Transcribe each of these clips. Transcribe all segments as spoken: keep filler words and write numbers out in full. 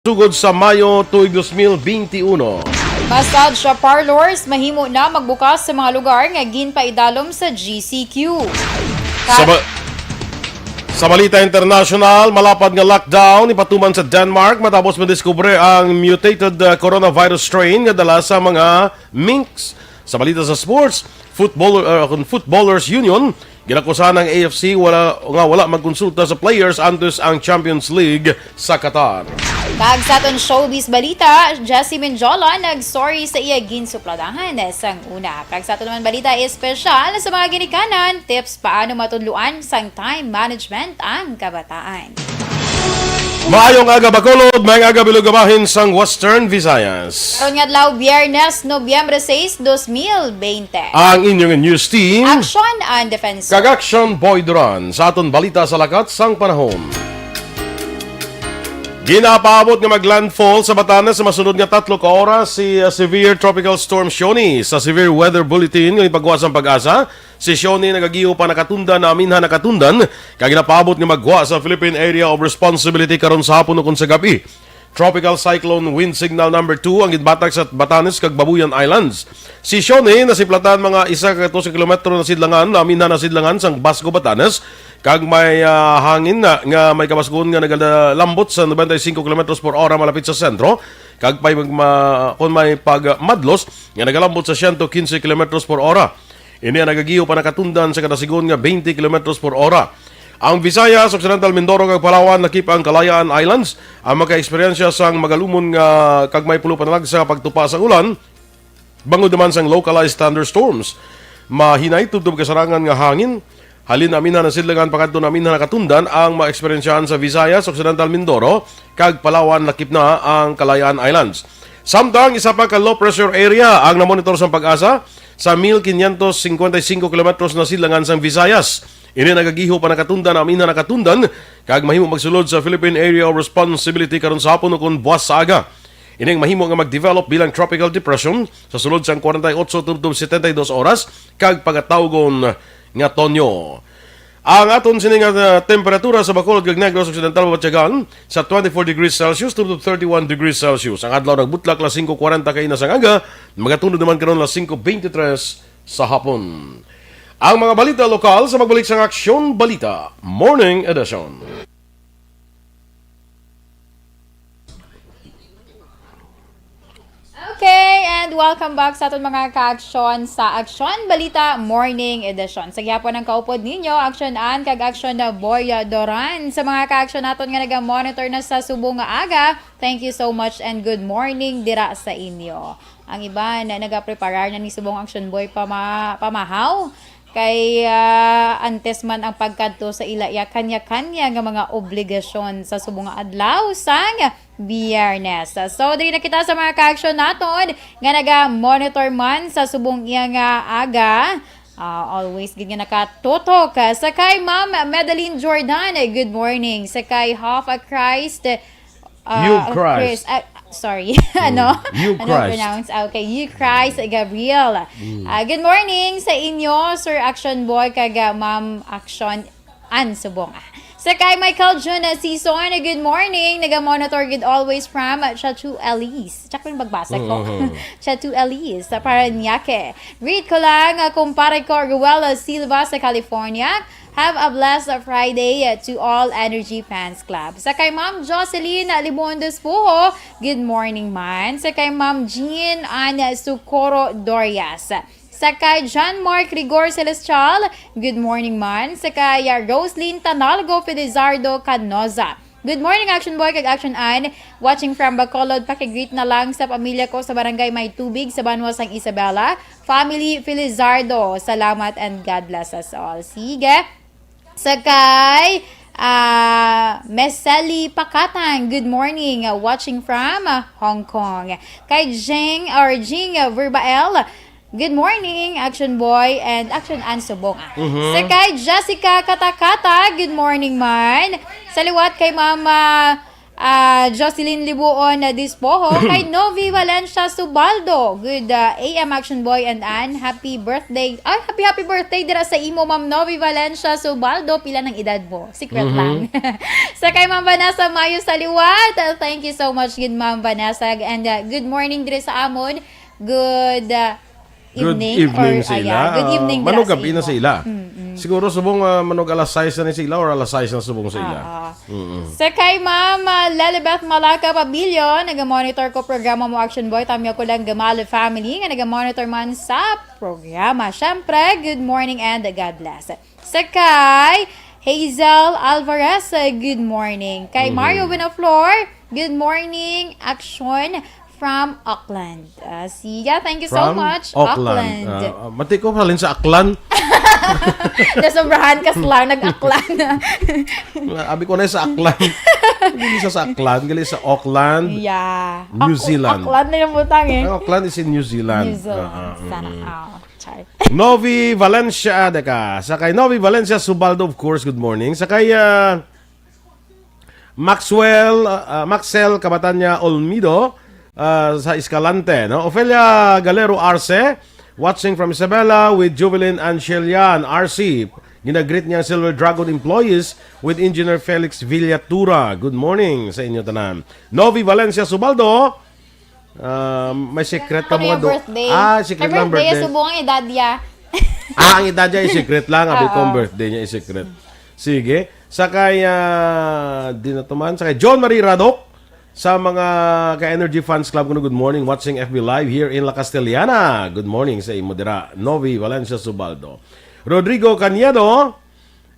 sugod sa Mayo tuig dos mil benti uno. Massage parlors mahimo na magbukas sa mga lugar nga ginpaidalom sa G C Q. Sa ba-, sa balita international, malapad nga lockdown ipatuman sa Denmark matapos madiskubre ang mutated, uh, coronavirus strain nga dala sa mga minks. Sa balita sa sports, football, uh, kun Footballers Union ginakusahan ang A F C wala, nga wala magkonsulta sa players antes ang Champions League sa Qatar. Kag sa aton showbiz balita, Jesse Menjola nag-sorry sa iya ginsupladahan sang una. Kag sa aton naman balita espesyal sa mga ginikanan, tips paano matudloan sang time management ang kabataan. Maayong aga, Bacolod, maayong aga, Bilog nga bahin sang Western Visayas. Karon nga adlaw, Biyernes, Nobyembre sais, dos mil bente. Ang inyong news team, Action and Defense. Kag Action Boy Duran sa aton balita sa lakat sang panahon. Ginapaabot nga maglandfall sa Batanes sa masunod nga tatlo ka oras si, uh, severe Tropical Storm Shoni. Sa severe weather bulletin nga ipagwa sang PAGASA, si Shoni nagagiho pa nakatundan, naminha nakatundan, kag ginapaabot nga magwa sa Philippine Area of Responsibility karon sa hapon ukon sa gab-i. Tropical Cyclone Wind Signal number two ang ginbatak sa Batanes kag Babuyan Islands. Si Shoni nasiplatan mga isa ka katorse kilometro na sidlangan, naminha na sidlangan sang Basco, Batanes, kag may, ah, hangin na nga may kabaskuhon nga nagalambot sa ninety-five kilometros por hora malapit sa sentro, kag pay magma-, kon may pagmadlos nga nagalambot sa one hundred fifteen kilometros por hora. Ini ang nagagiho pa nakatundan sa kada sigon nga twenty kilometros por hora. Ang Visayas, Occidental Mindoro, kag Palawan, lakip ang Kalayaan Islands, ang makaeksperyensya sang magalumon nga kag may pulo panalagsa nga pagtupa sang ulan, bangod naman sang localized thunderstorms. Mahinay tubtob kasarangan nga hangin, halin naminha na sidlangan pakadto naminha nakatundan ang maeksperyensyahan sa Visayas, Occidental Mindoro, kag Palawan, lakip na ang Kalayaan Islands. Samtang isa pa ka low pressure area ang namonitor sang PAGASA sa mil quinientos cincuenta y cinco kilometros na sidlangan sang Visayas. Ini nagagiho pa nakatundan, naminha nakatundan, kag mahimo magsulod sa Philippine Area of Responsibility karon sa hapon ukon buwas sa aga. Ini ang mahimo nga mag-develop bilang tropical depression sa sulod sang forty-eight tubtob setenta y dos oras kag pagatawgon nga Tonyo. Ang aton sini nga, uh, temperatura sa Bacolod kag Negros Occidental mabatyagan sa twenty-four degrees Celsius tubtob thirty-one degrees Celsius. Ang adlaw nagbutlak las singko kwarenta kaina sang aga, magatulod naman karon las singko beintitres sa hapon. Ang mga balita lokal sa pagbalik sang Aksyon Balita Morning Edition. Okay, and welcome back sa aton mga kaaksyon sa Aksyon Balita Morning Edition. Sa gihapon ang kaupod ninyo, Aksyon Ann kag Aksyon na Boy Doran. Sa mga kaaksyon naton nga naga-monitor na sa subong nga aga, thank you so much and good morning dira sa inyo. Ang iban na nagapreparar na ni subong Aksyon Boy pama-, pamahaw. Kay, ah, antes man ang pagkadto sa ila iya kanya-kanya nga mga obligasyon sa subong nga adlaw sang Biyernes. So, diri na kita sa mga kaaksyon naton nga naga-monitor man sa subong iya nga aga. Ah, always gid nga nakatutok. Sa kay Ma'am Madeline Jordan, good morning. Sa kay Half a Christ, ah, You Christ. Chris, ah, sorry. Ano? You Ano Christ. Pronounce? Ah, okay, You Christ Gabriel. Ah, good morning sa inyo, Sir Action Boy, kag, ah, Ma'am Action Ann Subong. Ah, sa kay Michael Jun, ah, Season, good morning. Naga-monitor gid always from, ah, Chachu Elise. Check yung pagbasa ko. Mhm. Chachu Elise, sa Parañaque. Greet ko lang, ah, kumpare ko, Ruel Silva sa California. Have a blessed Friday, uh, to all Energy Fans Club. Sa kay Ma'am Jocelyn Libondes Puho, good morning man. Sa kay Ma'am Jean Ann Socorro Dorias. Sa kay John Mark Rigor Celestial, good morning man. Sa kay, uh, Roslyn Tanalgo Felizardo Canoza. Good morning, Action Boy kag Action Ann. Watching from Bacolod, pakigreet na lang sa pamilya ko sa Barangay May Tubig sa banwa sang Isabela. Family Felizardo, salamat and God bless us all. Sige. Sa kay, ah, Meseli Pakatang, good morning, ah, watching from, ah, Hong Kong. Kay Jing, or Jing, ah, Verbael, good morning, Action Boy and Action Ann Subong, ah. Mhm. Sa kay Jessica Katakata, good morning man. Sa liwat kay Mama Ah, Jocelyn Libuon na Dispoho, kay Novi Valencia Subaldo. Good, ah, A M Action Boy and Ann. Happy birthday. Ay, happy, happy birthday dira sa imo, Ma'am Novi Valencia Subaldo. Pila ng edad mo? Secret Mhm. lang. Sa kay Ma'am Vanessa Mayo Saliwat. Ah, thank you so much, good Ma'am Vanessa. And, ah, good morning diri sa amon. Good, ah, Good evening evening or, sa ah, ila. yeah, good Ah, evening dira manugab sa ina imo. sa ila. Mm-mm. Siguro subong, ah, manug alas sais na ni sa ila or alas sais na subong sa ila. Oo. Mm-mm. Sa kay Ma'am, ah, Lelibeth Malaka Pabilio, naga-monitor ko programa mo, Action Boy, tamyo ko lang Gamala family nga naga-monitor man sa programa. Syempre, good morning and God bless. Sa kay Hazel Alvarez, uh, good morning. Kay Mhm. Mario Winaflor, good morning, Action from Auckland. Uh, siya, thank you so From much. Auckland. Auckland. Ah, ah, mati ko halin sa Aklan. Nasobrahan ka slang, nag-Aklan. Abi ko na sa Aklan. Hindi sa, sa Aklan, gali sa Auckland. Yeah. New Ak-, Zealand. Auckland na yung butang eh. Ang Auckland is in New Zealand. New Zealand. Ah, ah, Sana mm. all. Char. Novi Valencia, deka. Sa kay Novi Valencia Subaldo, of course, good morning. Sa kay, ah, Maxwell, ah, ah, Maxel Kabatanya Olmido, ah, sa Escalante, no? Ofelia Galero Arce, watching from Isabela with Juvelin and Shelian Arce. Ginagreet niya ang Silver Dragon employees with Engineer Felix Villatura. Good morning sa inyo tanan. Novi Valencia Subaldo, ah, may secret ka Ano mga yung do-, birthday? Ah, secret May lang birthday, birthday. Subong ang edad niya. Ah, ang edad niya is secret lang. Abi ko ang Oo. birthday niya is secret. Sige. Sa kay, ah, di na to man. Sa kay John Marie Radok, sa mga ka-Energy Fans Club, kuno, good morning. Watching F B Live here in La Castellana. Good morning sa imo dira. Novi Valencia Subaldo. Rodrigo Cañedo,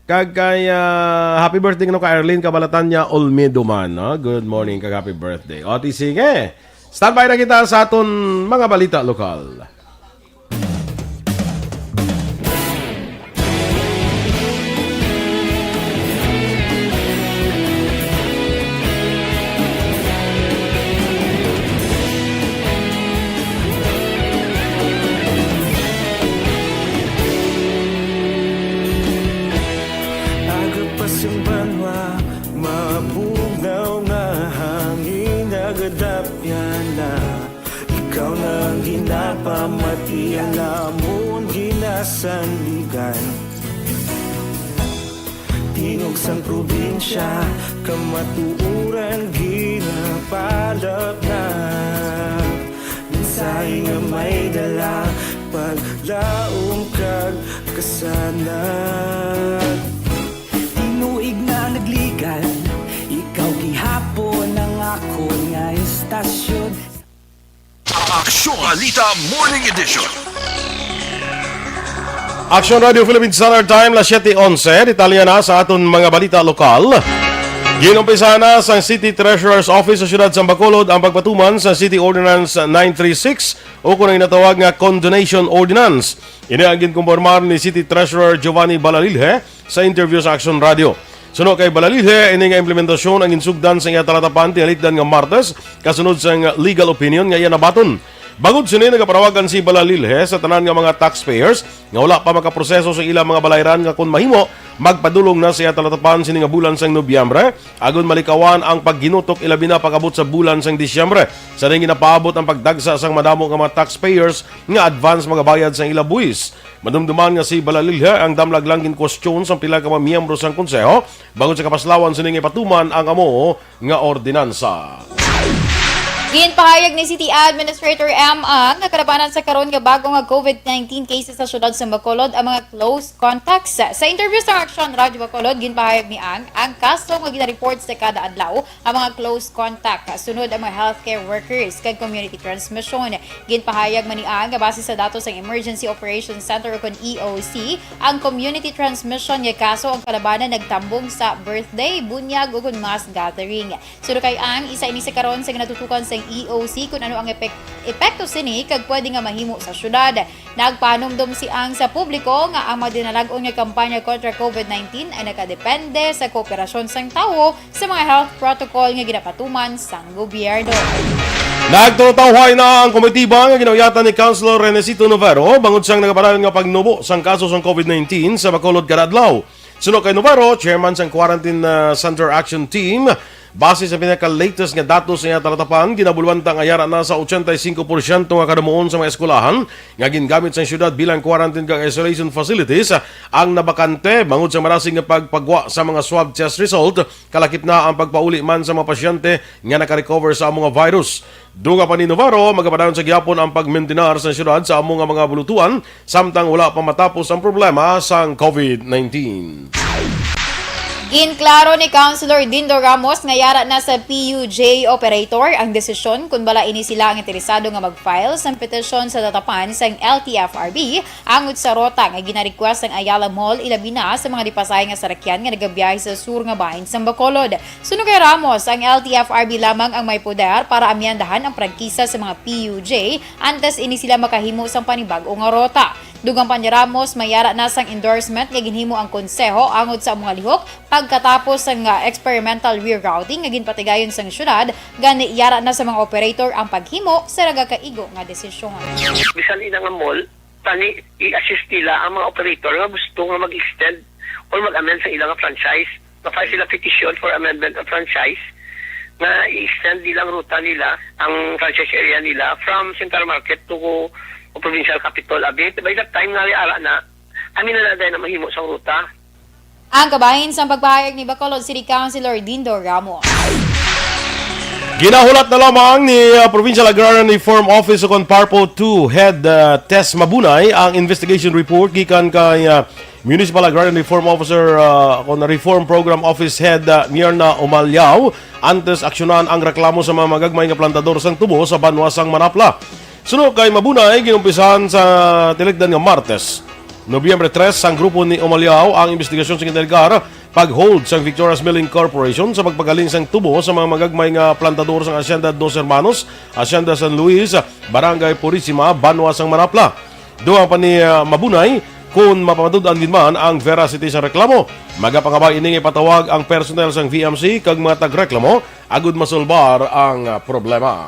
kag kay, ah, happy birthday kuno kay Arlene Cabalatanya Olmedo man, no? Good morning, kag happy birthday. O, ti sige. Standby na kita sa aton mga balita lokal. Aga pa sing banwa, mabugnaw nga hangin, nagadapyan na. Ikaw na ang ginapamati, ang amon ginasandigan. Tingog sang probinsya, kamatuoran ginapalapnap. Mensahe nga may dala, paglaom kag kasanag. Tinuig na nagligan, ikaw gihapon ang akon nga estasyon. Aksyon Balita Morning Edition. Aksyon Radio Philippine Standard Time, las siete onse. Detalye na sa aton mga balita lokal. Ginumpisa na sang City Treasurer's Office sa siyudad sa Bacolod ang pagpatuman sa City Ordinance nine three six, o kon ang ginatawag nga Condonation Ordinance. Ini ang ginkumpirmar ni City Treasurer Giovanni Balalilhe sa interview sa Aksyon Radio. Suno kay Balalilhe, ini nga implementasyon ang ginsugdan sa iya talatapan tialikdan nga Martes, kasunod sang legal opinion nga iya nabaton. Bangod sini, nagapanawagan si Balalilhe sa tanan nga mga taxpayers nga wala pa makaproseso sa ilang mga balayran nga, kon mahimo, magpadulong na sa iya talatapan sini nga bulan sang Nobyembre, agod malikawan ang pagginutok, ilabi na pag-abot sa bulan sang Disyembre. Sa diin ginapaabot ang pagdagsa sang madamo nga mga taxpayers nga advance magabayad sang ila buhis. Madumduman nga si Balalilhe ang damlag lang ginkwestiyon sang pila ka mga miyembro sang konseho bangod sa kapaslawan sini nga ipatuman ang amo nga ordinansa. Ginpahayag ni City Administrator M. Ang nga kalabanan sa karon nga bago nga COVID nineteen cases sa siyudad sa Bacolod ang mga close contacts. Sa interview sa Aksyon Radyo Bacolod, ginpahayag ni Ang ang kaso nga ginareport sa kada adlaw ang mga close contact, sunod ang mga healthcare workers kag community transmission. Ginpahayag man ni Ang nga base sa datos sang Emergency Operations Center o kon E O C, ang community transmission nga kaso ang kalabanan nagtambong sa birthday, bunyag, ug kon mass gathering. Suno kay Ang, isa ini sa karon sa ginatutukan sang E O C kon ano ang epek-, epekto sini kag pwede nga mahimo sa syudad. Nagpahanumdom si Ang sa publiko nga ang madinalag-on nga kampanya kontra COVID nineteen ay nakadepende sa kooperasyon sang tawo sa mga health protocol nga ginapatuman sang gobyerno. Nagturutawhay na ang komitiba nga ginauyatan ni Councilor Renesito Novero bangod sang nagapadayon nga pagnubo sang kaso sang COVID nineteen sa Bacolod kada adlaw. Suno kay Novero, chairman sang Quarantine, ah, Center Action Team, Base sa pinaka-latest nga datos nga talatapan, ginabulwanta nga yara na sa ochenta y cinco porsyento nga kadamuon sa mga eskwelahan nga gingamit sang syudad bilang quarantine kag isolation facilities ang nabakante bangod sa marasig nga pagpagwa sa mga swab test result, kalakip na ang pagpauli man sa mga pasyente nga nakarecover sa amo nga virus. Dugang pa ni Navarro, magapadayon sa gihapon ang pagmintinar sa syudad sa amo nga mga bulutuan samtang wala pa matapos ang problema sang covid nineteen. Ginklaro ni Councilor Dindo Ramos nga yara na sa P U J operator ang desisyon kon bala ini sila ang interesado nga mag-file sang petisyon sa tatapan sang L T F R B angot sa rota nga gina-request sang Ayala Mall, ilabi na sa mga dipasahe nga sarakyan nga nagabiyahe sa sur nga bahin sang Bacolod. Suno kay Ramos, ang L T F R B lamang ang may poder para amyandahan ang prangkisa sa mga P U J antes ini sila makahimo sang panibag-o nga rota. Dugang pa ni Ramos, may yara na sang endorsement nga ginhimo ang konseho angot sa amo nga lihok pagkatapos sang, ah, experimental rerouting nga ginpatigayon sang syudad, gani yara na sa mga operator ang paghimo sa nagakaigo nga desisyon. Bisan ina nga mall, tani i-assist nila ang mga operator nga gusto nga mag-extend or mag-amend sa ilang franchise. Ma-file sila petition for amendment of franchise nga i-extend nila ang ruta nila, ang franchise area nila from Central Market to provincial capital. Abi, by that time nga ara na, kami na lang na mahimo sang ruta. Ang kabahin sang pagpahayag ni Bacolod City Councilor Dindo Ramos. Ginahulat na lamang ni uh, Provincial Agrarian Reform Office o kon PARPO two Head uh, Tess Mabunay ang investigation report gikan kay uh, Municipal Agrarian Reform Officer uh, kon Reform Program Office Head uh, Mirna Umalyao antes aksyonan ang reklamo sa mga magagmay nga plantador sang tubo sa banwa sang Manapla. Suno kay Mabunay, ginumpisahan sa tilikdan nga Martes, Nobyembre tres, sang grupo ni Umalyao ang investigasyon sa ginalegar pag-hold sang Victoria's Milling Corporation sa pagpagaling sang tubo sa mga magagmay nga plantador sang Hacienda Dos Hermanos, Hacienda San Luis, Barangay Purisima, Banwa sang Manapla. Dugang pa ni ah, Mabunay, kun mapamatud-an gid man ang veracity sang reklamo, magapangabay ini nga ipatawag ang personnel sang V M C kag mga tagreklamo agud masulbar ang ah, problema.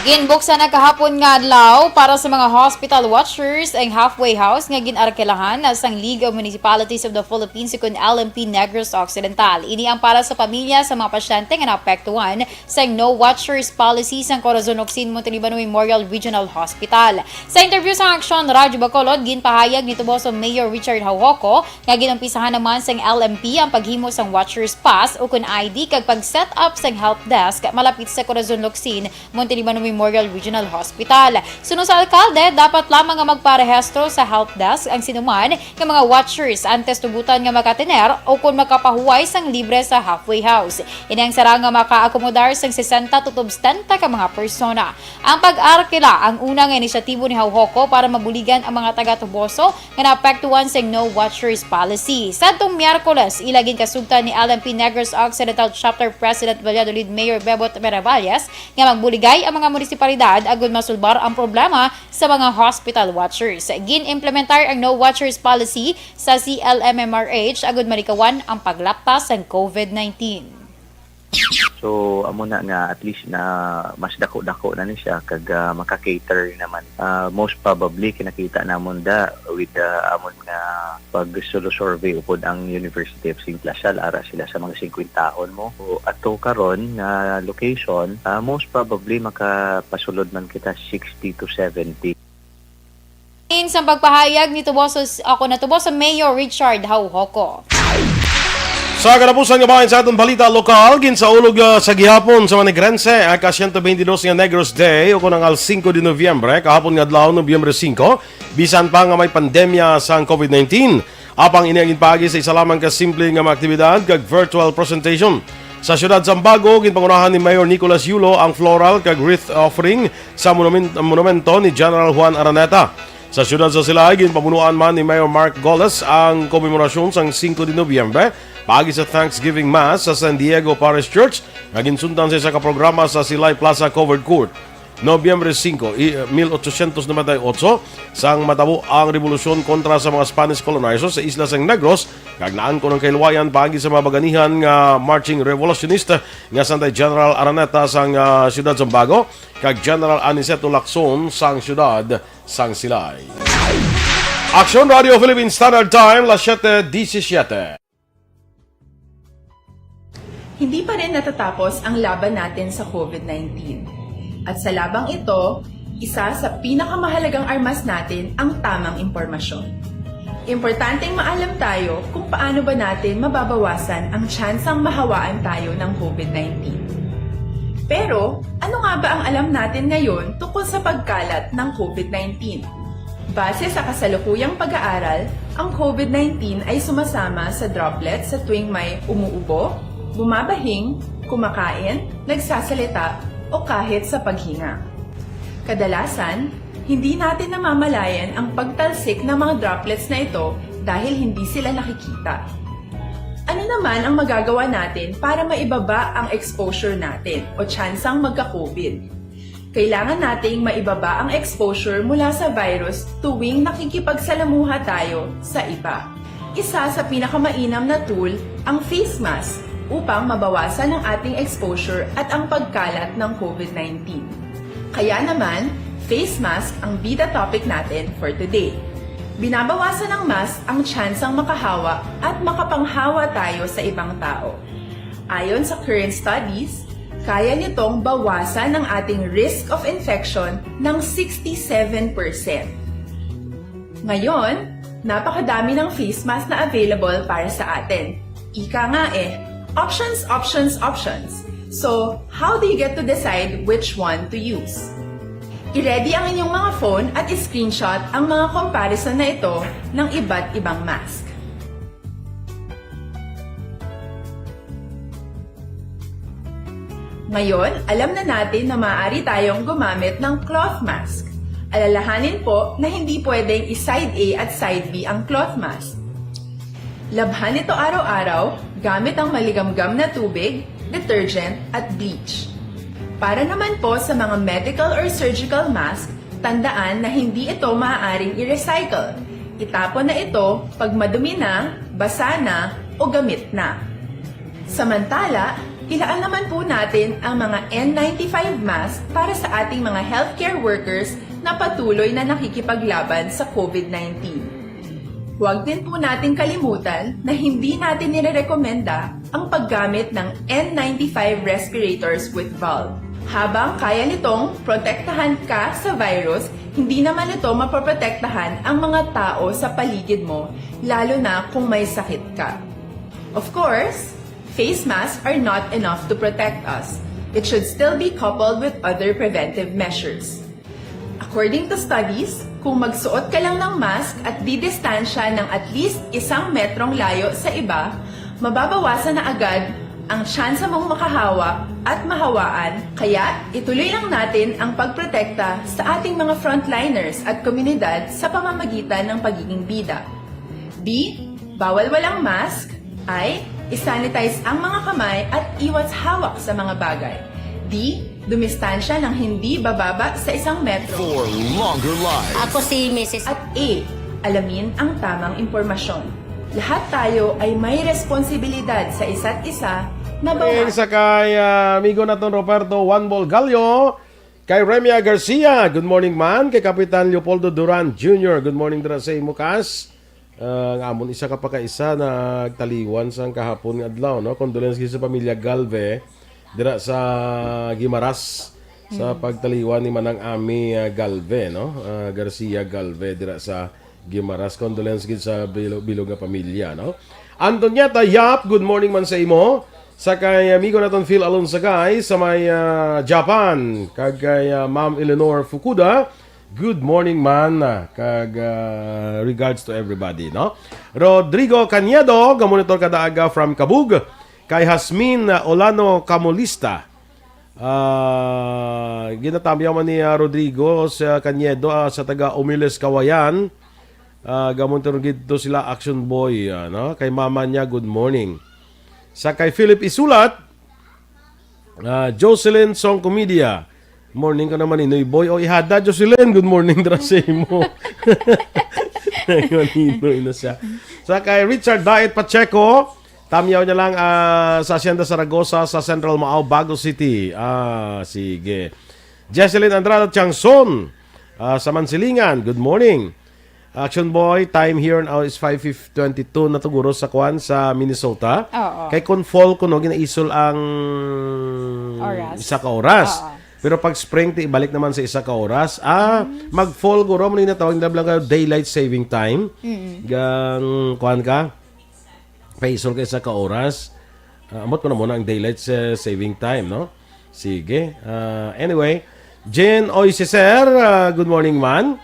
Ginbuksan na kahapon nga adlaw para sa mga hospital watchers ang halfway house nga gin-arkilahan sang League of Municipalities of the Philippines ukon L M P Negros Occidental. Ini ang para sa pamilya sa mga pasyente nga naapektuhan sang No Watchers Policy sang Corazon Ocsin Montalibano Memorial Regional Hospital. Sa interview sa Aksyon Radyo Bacolod, ginpahayag ni Toboso Mayor Richard Haujoco nga ginumpisahan naman sang L M P ang paghimo sang Watchers Pass ukon I D kag pag-set up sang help desk malapit sa Corazon Locsin Montalibano Memorial Regional Hospital. Suno sa alkalde, dapat lamang nga magparehistro sa help desk ang sinuman nga mga watchers antes tugutan nga makatener o kon makapahuway sang libre sa halfway house. Ini ang sara nga makaakomodar sang sesenta tutob setenta ka mga persona. Ang pag-arkila ang una nga inisyatibo ni Haujoco para mabuligan ang mga taga-Toboso nga naapektuhan sang No Watchers Policy. Sadtong Miyerkules, ila ginkasugtan ni L M P Negros Occidental Chapter President Valladolid Mayor Bebot Miravalles nga magbuligay ang mga munisipalidad agud masulbar ang problema sa mga hospital watchers. Gin-implementar ang No Watchers Policy sa C L M M R H agud malikawan ang paglapta sang COVID nineteen. So amo na nga at least na mas dako-dako na ni siya kag ah, maka-cater naman. Ah, most probably kinakita namon da with ah, amon nga pag-solo survey upod ang University of Saint La Salle, ara sila sa mga singkwentahon mo. So, ato karon nga location, ah, most probably makapasulod man kita sixty to seventy. Sa pagpahayag ni Tuboso, ako na Tuboso Mayor Richard Haujoco. Sa katapusan nga bahin sa aton balita lokal, ginsaulog ah, sa gihapon sa Manegrense ang ka siyento beintidos nga Negros Day o kung ang Al cinco de Noviembre, kahapon nga adlaw, Nobyembre singko, bisan pa nga may pandemya sang COVID nineteen. Apang ini ang ginpaagi sa isa lamang ka simple nga mga aktibidad kag virtual presentation. Sa siyudad Zambago, ginpangunahan ni Mayor Nicolas Yulo ang floral kag wreath offering sa monumen- monumento ni General Juan Araneta. Sa siyudad sa Silay, ginpamunuan man ni Mayor Mark Goles ang komemorasyon sang singko de Nobyembre paagi sa Thanksgiving Mass sa San Diego Parish Church nga ginsundan sa isa ka programa sa Silay Plaza Covered Court. Nobyembre singko, i- mil ochocientos noventa y ocho, sang matabo ang rebolusyon kontra sa mga Spanish colonizers sa isla sang Negros, kag naangkon ang kahiluwayan paagi sa mga baganihan nga marching revolutionist nga sanday General Araneta sang ah, siyudad Zambago kag General Aniceto Lacson sang siyudad sang Silay. Aksyon Radio Philippine Standard Time, las siete diecisiete. Hindi pa rin natatapos ang laban natin sa COVID nineteen. At sa labang ito, isa sa pinakamahalagang armas natin ang tamang impormasyon. Importanteng maalam tayo kung paano ba natin mababawasan ang tsansang mahawaan tayo ng COVID nineteen. Pero, ano nga ba ang alam natin ngayon tungkol sa pagkalat ng COVID nineteen? Base sa kasalukuyang pag-aaral, ang COVID nineteen ay sumasama sa droplets sa tuwing may umuubo, bumabahing, kumakain, nagsasalita, o kahit sa paghinga. Kadalasan, hindi natin namamalayan ang pagtalsik ng mga droplets na ito dahil hindi sila nakikita. Ano naman ang magagawa natin para maibaba ang exposure natin o tsansang magka-COVID? Kailangan nating maibaba ang exposure mula sa virus tuwing nakikipagsalamuha tayo sa iba. Isa sa pinakamainam na tool ang face mask upang mabawasan ang ating exposure at ang pagkalat ng COVID nineteen. Kaya naman, face mask ang bida topic natin for today. Binabawasan ng mask ang tsansang makahawa at makapanghawa tayo sa ibang tao. Ayon sa current studies, kaya nitong bawasan ang ating risk of infection ng sixty-seven percent. Ngayon, napakadami ng face mask na available para sa atin. Ika nga eh, options, options, options. So, how do you get to decide which one to use? I-ready ang inyong mga phone at i-screenshot ang mga comparison na ito ng iba't ibang mask. Ngayon, alam na natin na maaari tayong gumamit ng cloth mask. Alalahanin po na hindi pwedeng i-side A at side B ang cloth mask. Labhan ito araw-araw gamit ang maligamgam na tubig, detergent, at bleach. Para naman po sa mga medical or surgical mask, tandaan na hindi ito maaaring i-recycle. Itapon na ito pag madumi na, basa na, o gamit na. Samantala, ilaan naman po natin ang mga N ninety-five mask para sa ating mga healthcare workers na patuloy na nakikipaglaban sa COVID nineteen. Huwag din po nating kalimutan na hindi natin nirerekomenda ang paggamit ng N ninety-five respirators with valve. Habang kaya nitong protektahan ka sa virus, hindi naman ito mapoprotektahan ang mga tao sa paligid mo, lalo na kung may sakit ka. Of course, face masks are not enough to protect us. It should still be coupled with other preventive measures. According to studies, kung magsuot ka lang ng mask at didistansya ng at least isang metrong layo sa iba, mababawasan na agad ang tsansa mong makahawa at mahawaan. Kaya, ituloy lang natin ang pagprotekta sa ating mga frontliners at komunidad sa pamamagitan ng pagiging bida. B, bawal walang mask. I, isanitize ang mga kamay at iwas hawak sa mga bagay. D, dumistansya ng hindi bababa sa isang metro. For longer life. Ako si Missus At A, alamin ang tamang impormasyon. Lahat tayo ay may responsibilidad sa isa't isa na Morning bawa- sa kay, ah, amigo naton Roberto Juan Bolgallo, kay Remia Garcia, good morning man, kay Kapitan Leopoldo Duran Junior, good morning dira sa imo, Kas. Ah, ang amon isa ka pakaisa nagtaliwan sang kahapon nga adlaw, no? Condolence gid sa pamilya Galve dira sa Guimaras sa Mm. pagtaliwan ni Manang Ami, ah, Galve, no? Ah, Garcia Galve dira sa Guimaras. Condolence gid sa bilo-, bilog nga pamilya, no? Antonieta Yap, good morning man sa imo. Sa kay amigo naton Phil Alonsagay sa may, ah, Japan, kag kay, ah, Ma'am Eleanor Fukuda, good morning man, ah, kag, ah, regards to everybody, no? Rodrigo Cañedo, gamonitor kada aga from Kabug. Kay Hasmin, ah, Olano Camolista. Ah, ginatamyaw man ni, ah, Rodrigo sa Cañedo, ah, sa taga Umiles, Kawayan. Ah, gamonitor gid to sila, Action Boy, ah, no? Kay mama niya, good morning. Sa kay Philip Isulat, ah, Jocelyn Song Comedia. Morning ka naman, Inoy Boy. O, ihada, Jocelyn, good morning, dira sa imo. Maninoy na siya. Sa kay Richard Diet Pacheco, tamyaw niya lang, ah, sa Hacienda Zaragoza sa Central Maao, Bago City. Ah, sige. Jesselyn Andrada Tiangson, ah, sa Mansilingan, good morning. Action Boy, time here now is five twenty-two na to, guro, sa kwan, sa Minnesota. Oo. Kay kon fall kuno, ginaisol ang Oras. Isa ka oras. Oo. Pero pag spring, ti ibalik naman sa isa ka oras. Ah, mag-fall, guro, mo na yung natawag nila lang daylight saving time. Mm. Gang, kwan ka? Paisol ka isa ka oras. Ah, ambot ko na muna ang daylight sa saving time, no? Sige. Ah, anyway, Jen Oy Ceser, ah, good morning, man.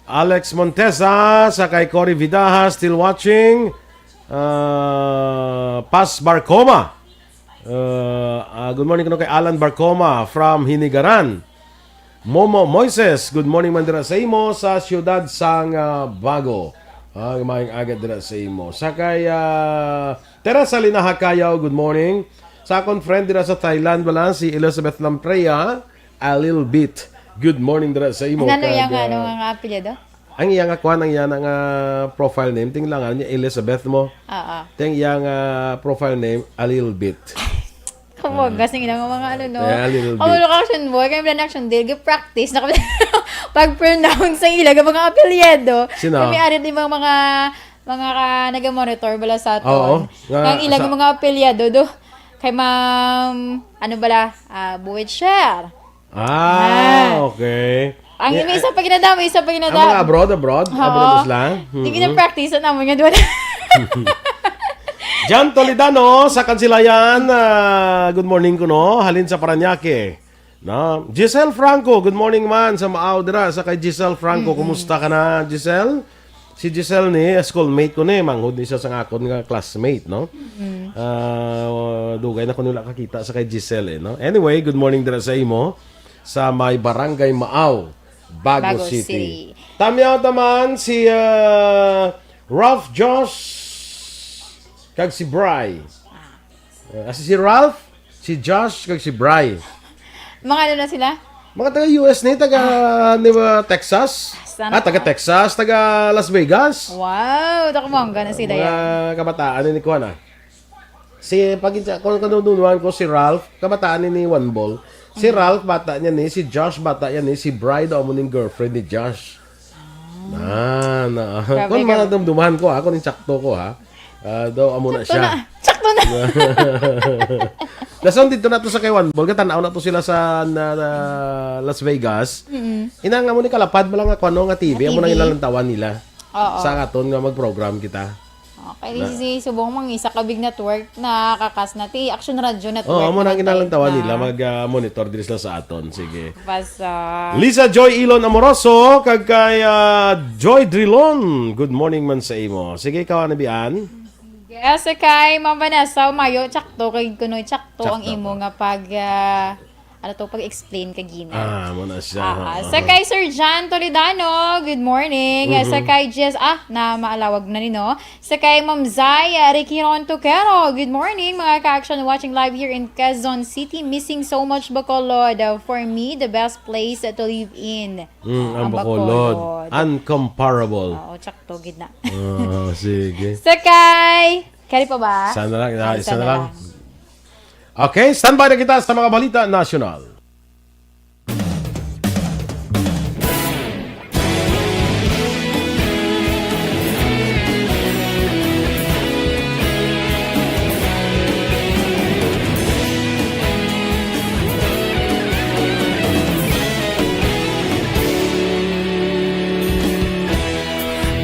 Alex Montesa, sa kay Cory Vidaha, still watching. Ah, Paz Barcoma. Ah, ah, good morning kuno kay Alan Barcoma from Hinigaran. Momo Moises, good morning man dira sa imo sa siyudad sang, ah, Bago. Ah, maayong aga dira sa imo. Sa kay, ah, Teresa Lina Hacayaw, good morning. Sa akon friend dira sa Thailand, wala, si Elizabeth Lamprea, a little bit. Good morning dira sa imo. Ano kag, yang, ah, ano nga apelyido? Ang iya nga kwan, ang iya na nga profile name, tinglangan niya Elizabeth mo. Oo. Ting iya nga profile name, a little bit. Kawagas ng ilang mga ano, no? Yeah, a little bit. Ako, action boy, kami lang action day, practice na kami pag-pronounce ang ilang mga apelyido. Sino? Kami arit ni mga, mga, mga ka, nag-monitor bala sa aton. Oo. Nga, ang ilang sa mga apelyido, do. Kay Ma'am, ano bala, ah, Buwitcher. Ah, ah, okay. Ang, eh, isa pa ginadamo, isa pa ginadamo. Ang mga abroad, abroad? Oo. Abroad sila? Hindi, mm-mm, na-practice na mo nga doon. John Toledano sa Kansilayan, ah, good morning kuno. Halin sa Parañaque. No? Giselle Franco, good morning man sa Maaw dira sa kay Giselle Franco. Mm-mm. Kumusta ka na, Giselle? Si Giselle ni, schoolmate ko ni, manghod ni siya sa akon nga classmate, no? Mm. Ah, dugay na ko nila kakita sa kay Giselle, eh, no? Anyway, good morning dira sa imo, sa may Barangay Maaw, Bago City. Bago City. Tamyaw taman si, ah, Ralph Josh kag si Bry. Ah. Eh, si, si Ralph, si Josh, kag si Bry. Mga ano na sila? Mga taga U S ni, taga, ah, di ba, Texas? Sana all. Ah, taga Texas, taga Las Vegas. Wow, taga mangga na sila yan. Mga kabataan ni kuwan, ah. Si, pag, kung kanundunuhan ko, si Ralph, kabataan ni, ni One Ball. Si, mm, Ralph, bata niya ni, si Josh, bata niya ni, si Bry daw mo ning girlfriend ni Josh. Na, na. Grabe, kung grabe. Madumduman ko, ha, kung insakto ko, ha. Ah, daw, amo na siya. Sakto na. Sakto na. Dason dito na to sa kay One Ball. Katanaw na to sila sa, na, na Las Vegas. Mm-mm. Inang amo ni kalapad mo lang nga kuno nga T V. Nga T V. Amo nang inalantawan nila. Oo. Sa aton nga mag-program kita. Okay, na. Si subong mang isa ka big network na kakas na ti Action Radio Network. Oh, amo na ang naman ginalantawan na nila mag, ah, monitor diri sila sa aton. Sige. Basta. Lisa Joy Ilon Amoroso, kag kay, ah, Joy Drilon. Good morning man sa imo. Sige, ikaw, ano, Bian? Yes, kay Ma'am Vanessa, mayo, tsakto, kay kuno tsakto ang imo nga pag, ah, ano to, pag-explain kagina. Ah, mo na siya. Ah, ah, oo. Sa kay Sir John Toledano, good morning. Mhm. Sa kay Jess, ah, na maalawag na ni, no? Sa kay Ma'am Zay, ah, Ricky Ron Tuquero, good morning, mga ka-action watching live here in Quezon City. Missing so much Bacolod. Uh, for me, the best place, uh, to live in. Mm, ang, ang Bacolod. Bacolod. Uncomparable. Oo, tsakto, gid na. Ah, sige. Sa kay, kari pa ba? Isa na lang, ah, isa na lang. Okay, standby na kita sa mga balita nasyonal.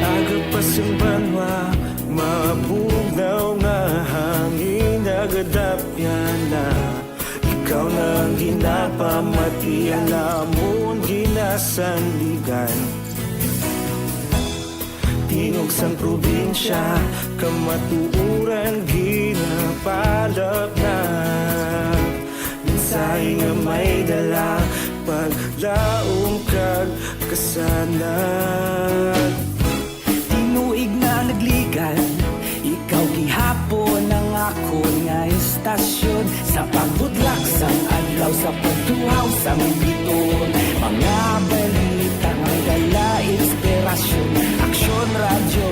Aga pa sing banwa, mabugnaw nga hangin, nagadapyan na. Ikaw na ang ginapamati, ang amon ginasandigan. Tingog sang probinsya, kamatuoran ginapalapnap. Mensahe nga may dala, paglaom kag kasanag. Tinuig na nagligan, ikaw gihapon ang akon nga istasyon. Sa pagbudlak sang adlaw, sa pagtuhaw sang biton, mga balita nga may dala inspirasyon. Aksyon Radyo,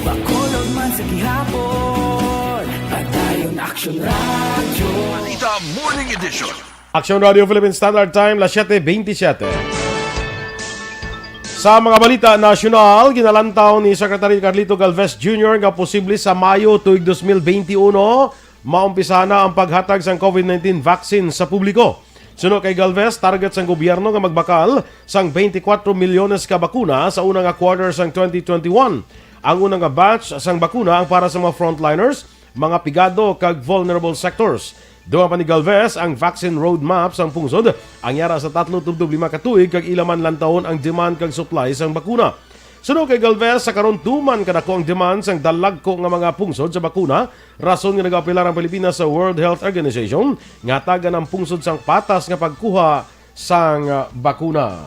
Bacolod man sa gihapon, padayon Aksyon Radyo. Balita Morning Edition. Aksyon Radio Philippine Standard Time, las siete veintisiete. Sa mga balita nasyonal, ginalantaw ni Secretary Carlito Galvez Junior nga posible sa Mayo tuig dos mil benti uno, maumpisa na ang paghatag sang COVID nineteen vaccine sa publiko. Suno kay Galvez, target sang gobyerno nga magbakal sang twenty-four milyones ka bakuna sa una nga quarter sang twenty twenty-one. Ang una nga batch sang bakuna ang para sa mga frontliners, mga pigado kag vulnerable sectors. Dugang pa ni Galvez, ang vaccine roadmap sang pungsod ang yara sa tatlo tubtob lima ka tuig kag ila man lantawon ang demand kag supply sang bakuna. Suno kay Galvez, sa karon tuman kadako ang demand sang dalagko nga mga pungsod sa bakuna, rason nga nagaapelar ang Pilipinas sa World Health Organization nga hatagan ang pungsod sang patas nga pagkuha sang, ah, bakuna.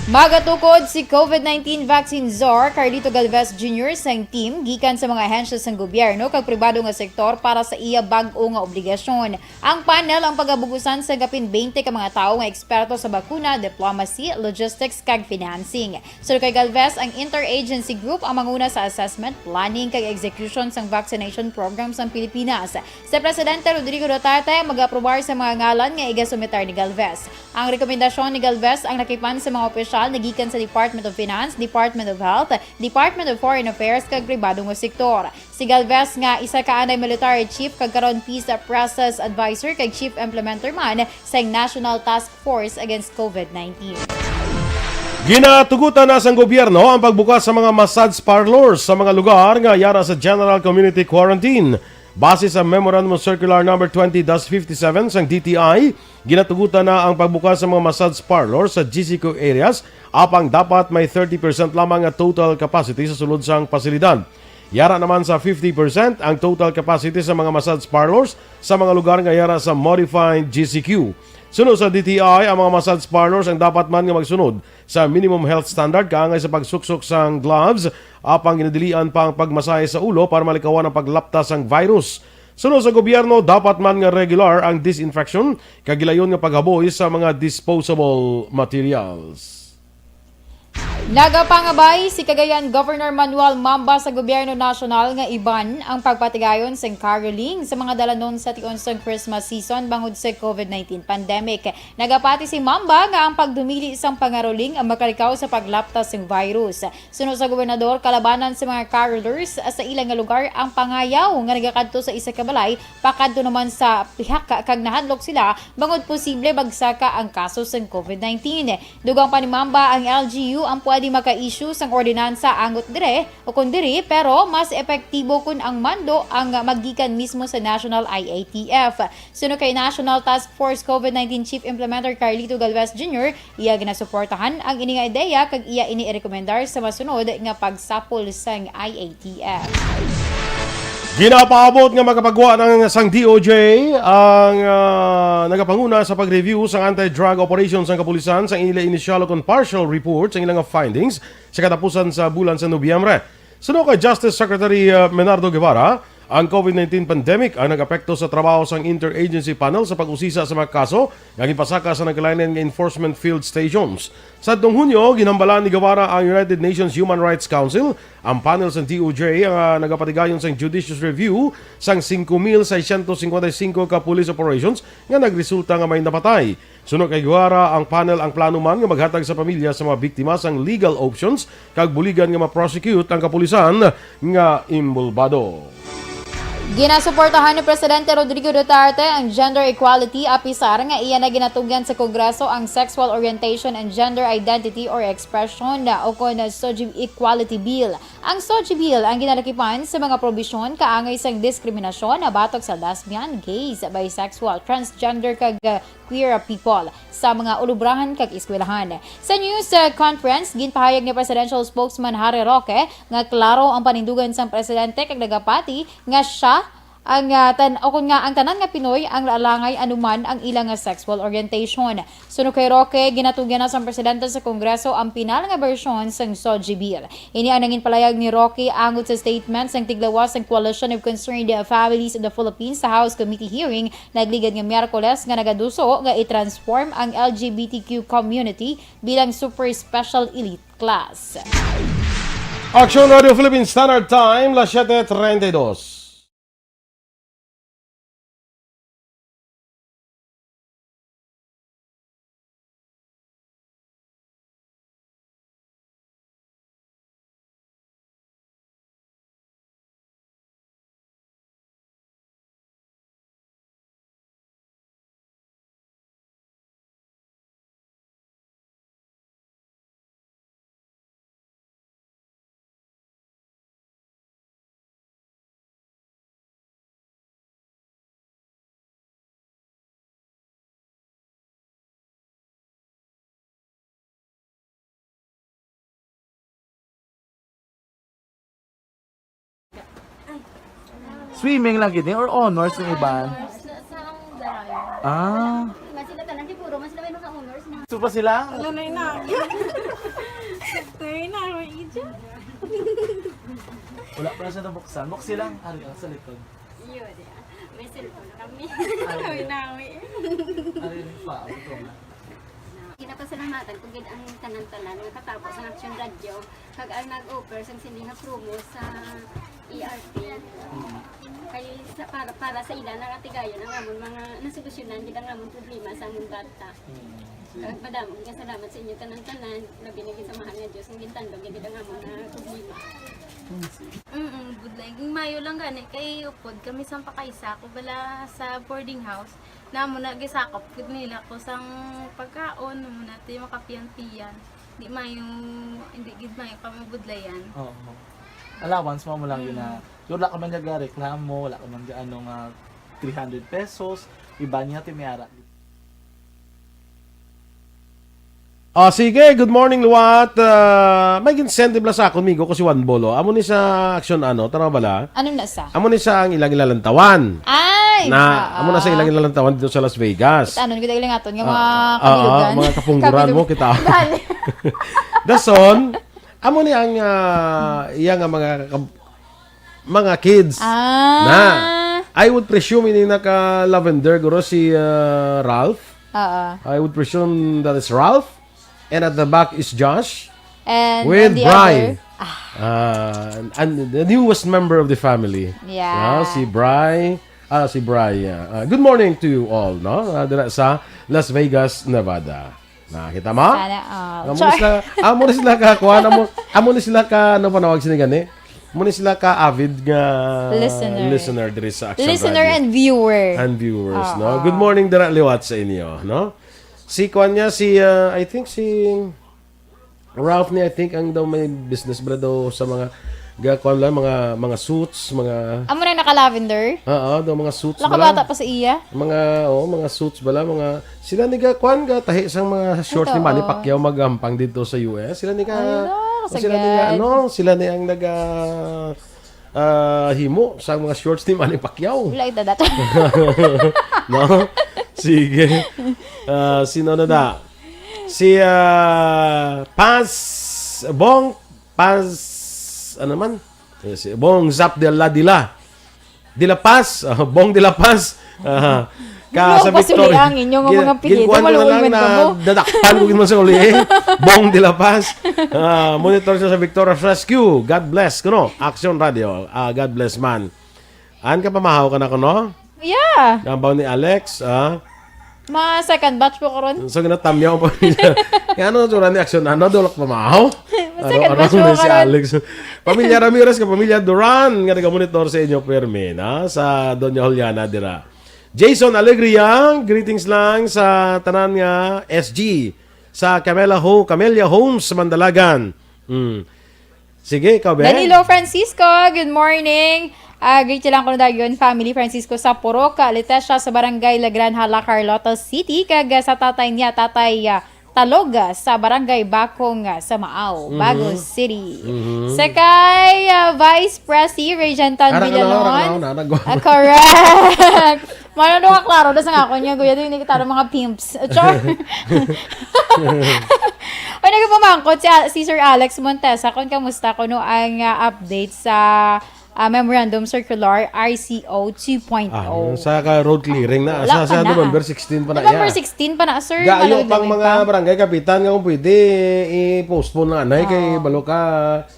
Magatukod si COVID nineteen vaccine czar Carlito Galvez Junior sang team gikan sa mga ahensya sang gobyerno kag pribado nga sektor para sa iya bag-o nga obligasyon. Ang panel ang pagabugusan sa gapin twenty ka mga tawo nga eksperto sa bakuna, diplomacy, logistics, kag financing. Suno kay Galvez, ang interagency group ang manguna sa assessment, planning, kag execution sang vaccination program sang Pilipinas. Si Presidente Rodrigo Duterte mag-aprobar sa mga ngalan nga igasumiter ni Galvez. Ang rekomendasyon ni Galvez ang nakipan sa mga opisyal nga gikan sa Department of Finance, Department of Health, Department of Foreign Affairs, kag pribado nga sektor. Si Galvez nga isa ka anay military chief kag karon peace process advisor kag chief implementer man sang National Task Force Against COVID nineteen. Ginatugutan na sang gobyerno ang pagbukas sa mga massage parlors sa mga lugar nga yara sa General Community Quarantine. Base sa Memorandum Circular Number twenty dash fifty-seven sang D T I, ginatugutan na ang pagbukas sa mga massage parlor sa G C Q areas, apang dapat may thirty percent lamang nga total capacity sa sulod sang pasilidad. Yara naman sa fifty percent ang total capacity sa mga massage parlors sa mga lugar nga yara sa modified G C Q. Suno sa D T I, ang mga massage parlors ang dapat man nga magsunod sa minimum health standard kaangay sa pagsuksok sang gloves, apang ginadilian pa ang pagmasahe sa ulo para malikawan ang paglapta sang virus. Suno sa gobyerno, dapat man nga regular ang disinfection kag gilayon nga paghaboy sa mga disposable materials. Nagapangabay si Cagayan Governor Manuel Mamba sa gobyerno nasyonal nga iban ang pagpatigayon sang caroling sa mga dalanon sa tion sang Christmas season bangod sa COVID nineteen pandemic. Nagapati si Mamba nga ang pagdumili sang pangaroling ang makalikaw sa paglapta sang virus. Suno sa gobernador, kalabanan sa mga carolers sa ila nga lugar ang pangayaw nga nagakadto sa isa ka balay pakadto naman sa pihak kag nahadlok sila bangod posible magsaka ang kaso sang COVID nineteen. Dugang pa ni Mamba, ang L G U ang pwede maka-issue sang ordinansa angot dire o kon diri, pero mas epektibo kon ang mando ang maggikan mismo sa National I A T F. Suno kay National Task Force COVID nineteen Chief Implementer Carlito Galvez Junior, iya ginasuportahan ang ini nga ideya kag iya ini irekomendar sa masunod nga pagsapol sang I A T F. Ginapaabot nga makapagwa na sang D O J ang, ah, nagapanguna sa pag-review sang anti-drug operation sang kapulisan sang ila initial o kon partial report sang ilang findings sa katapusan sa bulan sa Nobyembre. Suno kay Justice Secretary, ah, Menardo Guevara, ang COVID nineteen pandemic ang nag-apekto sa trabaho sang Interagency Panel sa pag-usisa sa mga kaso nga ginpasaka sa nagkalain-lain nga enforcement field stations. Sa atong Hunyo, ginhambalan ni Guevara ang United Nations Human Rights Council, ang panel sang D O J nga nagapatigayon sang judicious review sang singko mil seiscientos cincuenta y cinco ka police operations nga nagresulta nga may napatay. Suno kay Guevara, ang panel ang plano man nga maghatag sa pamilya sa mga biktima sang legal options kag buligan nga ma-prosecute ang kapulisan nga inbolbado. Ginasuportahan ni Presidente Rodrigo Duterte ang gender equality, apisar nga iya na ginatugyan sa Kongreso ang sexual orientation and gender identity or expression, o kon SOGI Equality Bill. Ang SOGI Bill ang ginalakipan sa mga probisyon kaangay sang diskriminasyon batok sa lesbian, gays, bisexual, transgender, kag, uh, queer people sa mga ulubrahan kag eskwelahan. Sa news, uh, conference, ginpahayag ni Presidential Spokesman Harry Roque nga klaro ang panindugan sang presidente kag nagapati nga siya ang, ah, tan-, o kon nga ang tanan nga Pinoy ang laalangay anuman ang ila nga sexual orientation. Suno kay Roque, ginatugyan na sang presidente sa Kongreso ang pinal nga bersyon sang SOGI Bill. Ini ang nanginpalayag ni Roque angot sa statement sang tiglawas sang Coalition of Concerned Families of the Philippines sa House Committee hearing nagligad nga Miyerkules nga nagaduso nga i-transform ang L G B T Q community bilang super special elite class. Action Radio Philippines Standard Time, las siete treinta y dos. Swimming lang gid ni or honors yung iban? Honors na sa ang Darayo. Ah. Mas sila tanan, siguro, mas sila may mga honors na. Gusto pa sila? Ano na yun na? Tayo na, may ija. Wala pa na siya nabuksan. Buksi lang. Ari, oh, sa likod. Yun, yeah. May cellphone kami. Ay. Nawi-nawi. Ari, pa, ito na. Ginapasalamatan ko gid ang tanan-tanan nga katapo sa Action Radio, kag ang nag-offer sang sini nga promo sa E R P. Mm. Kay sa, para, para sa ila, nangatigayon ang amon mga nasolusyonan gid ang amon problema sa amon bata. Mm. Kag madamo nga salamat sa inyo tanan-tanan, labi na gid sa mahal nga Dios nga gintandog gid ang amon nga problema. Mm, budlay. Ging mayo lang gani kay upod kami sang pakaisa ko bala sa boarding house. Namo na gisakop gid nila ko sang pagkaon, mo na ti makapiyan-piyan. Di mayo, hindi gid mayo kami budlayan. Oo. Allowance mo, mo lang yun na. Mm. Wala ka man niya reklamo, wala ka man niya ano nga three hundred pesos, iba niya ti may ara. Ah, sige, good morning, Luwat. Ah, may gin-send bala sa akon, migo ko si Juan Bolo. Amo ni sa aksyon, ano, tanaw bala? Ano na sa? Amo ni sa ang ilang ilalantawan. Ay! Na, Ah, amo na sa ah. ilang ilalantawan dito sa Las Vegas. Itanon ko dahil nga aton nga Ah, mga ah, kabilugan. mga kapungguran mo, Kabilug- kita. Dali. Dason, amo ni ang, ah, iya nga mga kab-, mga kids. Ah. Na, I would presume ini naka lavender, guro, si, ah, Ralph. Oo. I would presume that is Ralph. And at the back is Josh And with on the Bri. other, ah. Ah, and, and the newest member of the family. Yeah. Ah, si Bri. Ah, si Bri, yeah. Ah, good morning to you all, no? Ah, dira sa Las Vegas, Nevada. Nakita mo? Sana all. Amo Char. sila, amo na sila ka, kuha, amo, amo na sila ka, ano panawag sini gani? Amo na sila ka avid nga Listener. listener diri sa Action Listener Radio. and viewer. And viewers, no? Oo. Good morning dira liwat sa inyo, no? Si kuan niya, si, ah, I think si Ralph ni, I think, ang daw may business bala daw sa mga, ga-, kuan lang, mga, mga suits, mga Amo na naka-lavender? Oo, daw mga suits Wala ka bala. bata pa sa iya? Mga, oh, mga suits bala, mga, sila ni ga, kuan, ga, tahi sang mga shorts ni Ito, Manny oh. Pacquiao magampang dito sa U S. Sila ni ga, Ay, no, oh, sila ni ga, kasagad. ano, sila ni ang naga, ah, himo sa mga shorts ni Manny Pacquiao. Wala ito dati. No? Sige. Ah, sino na da? Si, ah, Paz, Bong, Paz, ano man? Eh, si Bong Zap de la Dila. De La Paz, ah, Bong de la Paz. Ah, ka Ano sa ba Victoria. sila ang inyong Gin-, mga apelyido? ginkuan ko na Maluoy lang man na kamo. dadakpan ko gid man sa uli, eh. Bong de la Paz. Ah, monitor siya sa Victoria's Rescue. God bless, kuno. Action Radio. Ah, God bless man. An ka pamahaw ka na kuno? Yeah. Nambaw ni Alex, ah. Mga second batch po karon. So, ginatamyaw ang pamilya. Kaya ano, tsura ni Action, ano, dulak pamahaw? Second Araw-araw batch po na si karon. Alex. Pamilya Ramirez, ka pamilya Duran, nga nagamonitor sa inyo, Fermin, ha? Sa Doña Juliana, dira. Jason Alegria, greetings lang sa tanan nga S G, sa Camela Ho-, Camellia Homes, Mandalagan. Hmm. Sige, ikaw, be. Danilo Francisco, good morning. Ah, greet lang ko na dayon, family Francisco sa Purok, Litecia sa Barangay La Granja, La Carlota City, kag, ah, sa tatay niya, Tatay, ah, Talog, ah, sa Barangay Bakong, ah, sa Maao, Mhm. Bago City. Mhm. Sa kay, ah, Vice Presi, Regent Tan Ara ka na, ara ka Villanon. na, ara ka na. Ah, correct. Mano, no, klaro, das nga ako niya, guya, din kita mga pimps. Char. Oy, nagpamangkot si Al-, si Sir Alex Montesa kung kamusta kuno ang, ah, update sa, ah, Memorandum Circular R C O two point oh. Ah, sa ka road clearing na. Wala Sa, pa sa na. November sixteen pa na November iya. sixteen pa na, sir. Gayo Malawig-lawig pang mga pa. barangay kapitan nga kung pwede, i-postpone na, anay, kay Oo. balo ka,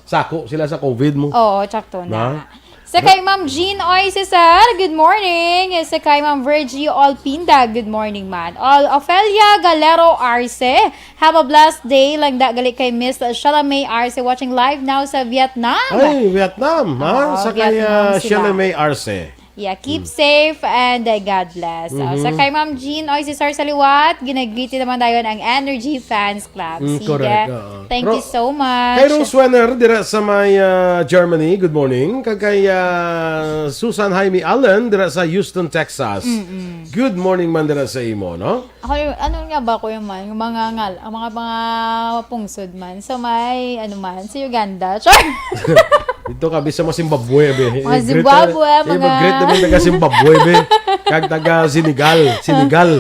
sako sila sa covid mo. Oo, tsakto na. Na? Sa kay Ma'am Jean Oy Cesar, good morning. Sa kay Ma'am Virgie Olpinda, good morning, man. All Ophelia Galero Arce, have a blessed day. Lang da gali kay Miss Shalame Arce, watching live now sa Vietnam. Ay, Vietnam, ha? Oo, Sa kay, Vietnam ah, sila. Shalame Arce. Yeah, keep Hmm. safe and, uh, God bless. Oh, sa Mhm. kay Ma'am Jean Oy Cesar Saliwat, ginagiti naman dayon ang Energy Fans Club. Mm, Sige. correct, oo. Thank Ro-, you so much. Kay Rose Wenner, dira sa may, ah, Germany, good morning. Kag kay, ah, Susan Jaime Allen, dira sa Houston, Texas. Mm-mm. Good morning man dira sa imo, no? Ako, ano nga ba ko yung man? Yung mga ngal-, ang mga, mga pungsod man. So, may, ano man, sa Uganda. Char! Dito ka, bisa mo Zimbabwe, be. Mga I-greet Zimbabwe, na, mga i-greet naman taga Zimbabwe, be. Kag taga Senegal. Senegal.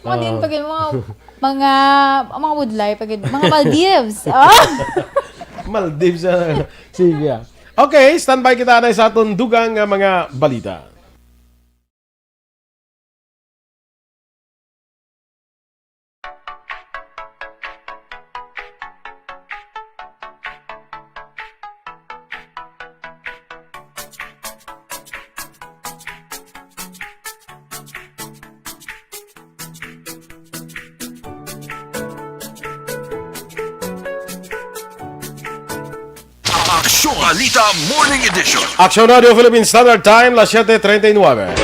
Mga din, Ah. pag yung mga, mga, mga woodlay, pag mga Maldives. Oh! Maldives, ah. Sige, ah. Okay, standby kita na sa aton dugang nga mga balita. Aksyon Balita Morning Edition. Aksyon Radio Philippine Standard Time, las siete treinta y nueve.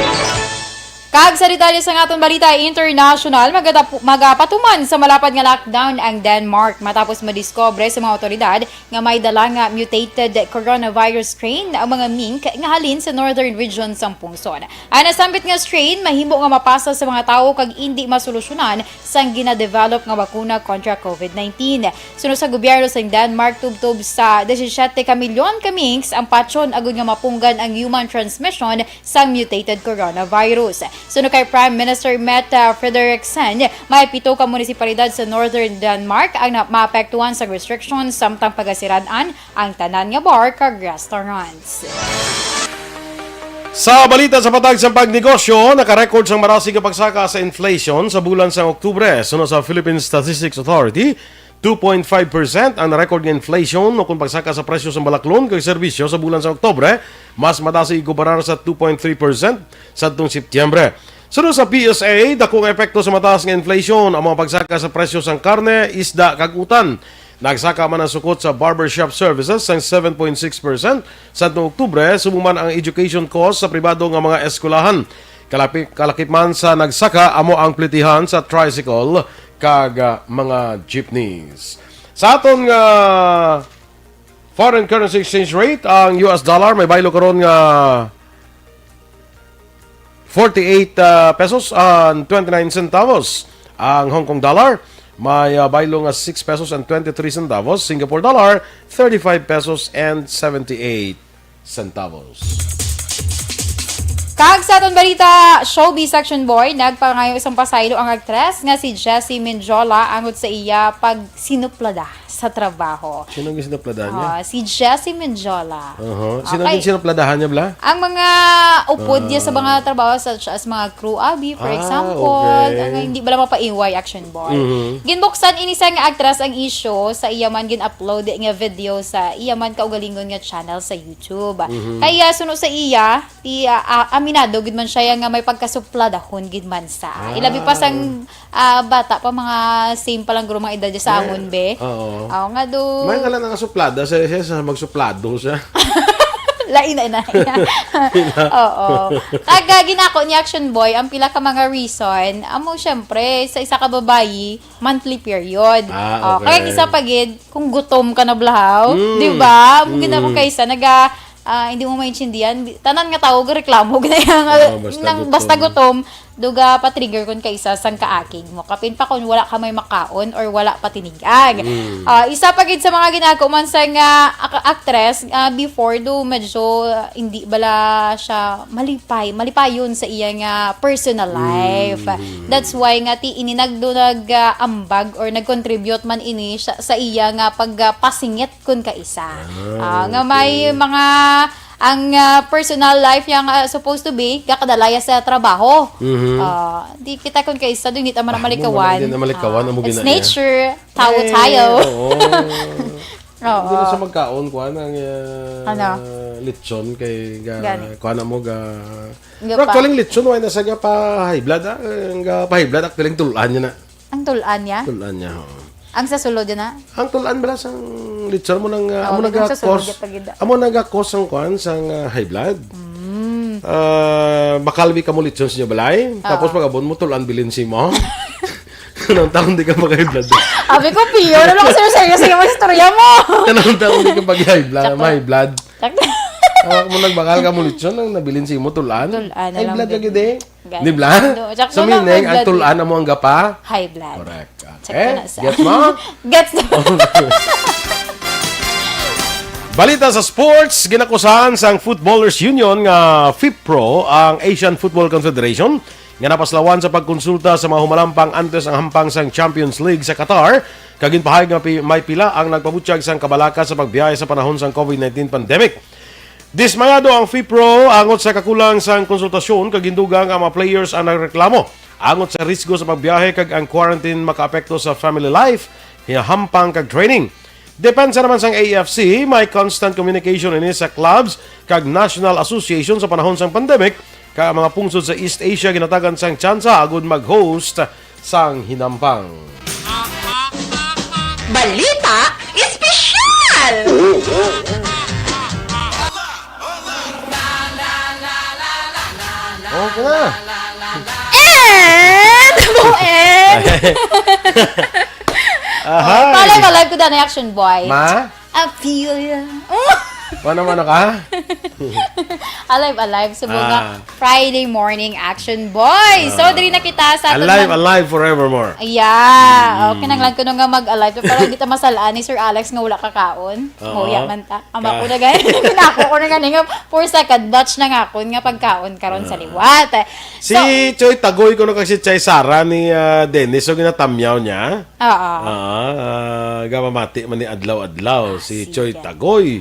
Kag sa detalye sa aton balita international, magatapu-, magapatuman sa malapad nga lockdown ang Denmark matapos madiskubre sa mga awtoridad nga may dala nga mutated coronavirus strain ang mga mink nga halin sa northern region sang pungsod. Ang nasambit nga strain mahimo nga mapasa sa mga tawo kag indi masolusyonan sang ginadevelop nga bakuna kontra covid nineteen. Suno sa gobyerno sang Denmark, tubtob sa disisyete ka milyon ka minks ang patyon agud nga mapunggan ang human transmission sang mutated coronavirus. Suno kay Prime Minister Mette Frederiksen, may pito ka munisipalidad sa Northern Denmark ang na-, maapektuhan sang restrictions, samtang pagasirad-an ang tanan nga bar kag restaurants. Sa balita sa patag sa pagnegosyo, nakarecord sang marasig nga pagsaka sa inflation sa bulan sang Oktubre. Suno sa Philippine Statistics Authority, two point five percent ang record nga inflation o kung pagsaka sa presyo sa balaklon kag serbisyo sa bulan sa Oktubre, mas mataas ikumparar sa two point three percent sadtong Setyembre. Suno sa P S A, dako nga epekto sa mataas nga inflation ang mga pagsaka sa presyo sang karne, isda, kag utan. Nagsaka man ang sukot sa barbershop services sang seven point six percent sadtong Oktubre, subong man ang education cost sa pribado nga mga eskwelahan. Kalapi-, kalakip man sa nagsaka amo ang plitihan sa tricycle kag, ah, mga jeepneys. Sa aton nga foreign currency exchange rate, ang U S dollar may baylo karon nga forty-eight, ah, pesos and twenty-nine centavos. Ang Hong Kong dollar may, ah, baylo nga six pesos and twenty-three centavos. Singapore dollar, thirty-five pesos and seventy-eight centavos. Kag sa aton balita, showbiz section boy, nagpangayo sang pasaylo ang aktres nga si Jessie Mendiola angot sa iya pagsinuplada sa trabaho. Sino ang gisinupladahan niya? Ah, si Jessie Mendiola. Aha. Sino Okay. ang gisinupladahan niya, bla? Ang mga upod niya sa Ah. mga trabaho such as mga crew abi, for Ah, example, okay. ang hindi bala mapaiway, action boy. Mhm. Ginbuksan ini sang aktres ang isyu sa iya man gin-upload nga video sa iya man kaugalingon nga channel sa YouTube. Mhm. Kaya suno sa iya, ti, ah, ah, aminado gid man siya nga may pagkasupladahon gid man sa. Ah. Ilabi pa sang, ah, bata pa, mga same pa lang guro mga edad sa Eh, amon, be. Oo. Oo, nga do. May nga lang nangasuplada siya, siya sa magsuplado siya. Lain na, ina. Oo. Kag, ah, ginako ni Action Boy, ang pila ka mga reason, amo, syempre, sa isa ka babayi, monthly period. Ah, Oh, kaya okay. isa pa gid, kung gutom ka na blahaw, Mm. di ba? Amo gid na kung Mm. kaisa, naga, ah, hindi mo maintindihan, tanan nga tawo gareklamo gid na yan, Oo, basta nang gutom. basta gutom, duga pa-trigger kun kaisa sang kaakig mo. Kapin pa kung wala ka may makaon or wala patinig-ag. Mm. Ah, isa pa gid sa mga ginako man sa nga ak-, aktres, ah, before do medyo, ah, hindi bala siya malipay, malipayon sa iya nga personal life. Mm. That's why nga ti ini nagdo nag, ah, ambag or nag-contribute man ini sa, sa iya nga pag, ah, pasingit kun kaisa. Ah, Ah, nga may okay. mga ang, ah, personal life niya nga supposed to be gakadalaya sa trabaho. Mhm. Ah, di kita kun kaisa dun, di ta man Ah, malikawan. Di na malikawan, Ah, amo it's gina-, nature, tawo Eh, tayo. Oo. Oo. Hindi na siya magkaon, kuan, ang, ah, Ano? lechon kay ga-, Gani. kuan na mo, ga-, Nga Pero pa. actually, ang lechon, why na sa ga pa high blood, ah? Ang ga pa high blood, actually, ang tulan niya na. Ang tulan niya? Tulan niya, oo. Ang sa sulod niya na? Ang tulan bala sang lechon mo nang, ah, Oo, amo ang sa sulod nagakos. Niya pagida. Amo nagakos ang kuan sang, ah, high blood. Mm. Ah, makalwi ka mo lechon sa inyo balay. Oo. Tapos pag abon mo, tulan bilin si mo. Nang taon di ka mag-high blood. Abi ko, Pio, ano lang sa'yo, sa'yo, sa'yo, istorya mo? Nang taon di ka mag-high blood, Sakto. ma-high blood. Sakto. Hawak mo, nagbakal ka mo lechon, ang nabilin sa imo, tulan. Tulan na High lang blood din. Lagi, de. Gani. Di ba? Do, tsaka So, na, meaning, high ang blood tulan din. Amo ang gapa? High blood. Correct. Check Eh, ko na sa gets mo? Gets mo. Balita sa sports, ginakusahan sang Footballers Union nga FIPRO ang Asian Football Confederation nga napaslawan sa pagkonsulta sa mga humalampang antes ang hampang sang Champions League sa Qatar, kag ginpahayag nga pi-, may pila ang nagpabutyag sang kabalaka sa pagbiyahe sa panahon sang COVID nineteen pandemic. Dismayado ang FIPRO angot sa kakulang sang konsultasyon, kag gindugang ang mga players ang nagreklamo angot sa risgo sa pagbiyahe kag ang quarantine makaapekto sa family life, hinahampang kag training. Depensa naman sang A F C, may constant communication ini sa clubs kag national association sa panahon sang pandemic, kag ang mga pungsod sa East Asia ginatagan sang tsansa agud mag-host sang hinampang. Balita Espesyal! Okay na. And mo and Ahay. Palay, palay ko na action boy. Ma? I feel ya. Ano, ano ka? Alive, alive. Subong nga Ah. Friday morning action boy. So, diri na kita sa aton Alive, man- alive forevermore. Yeah. Oh, kinahanglan ko nung nga mag-alive. Pero hindi ta masalaan ni Sir Alex nga wala kakaon. Oo. Muya man ta. Ama Ka- ko na gani. Ako na gani nga four second batch na nga ako nga pagkaon karon sa liwat. Si Choy Tagoy ko kag si Chay Sara ni ah, Dennis, so ginatamyaw niya. Oo. Ah, ah, gamamati man ni adlaw-adlaw si sige. Choy Tagoy.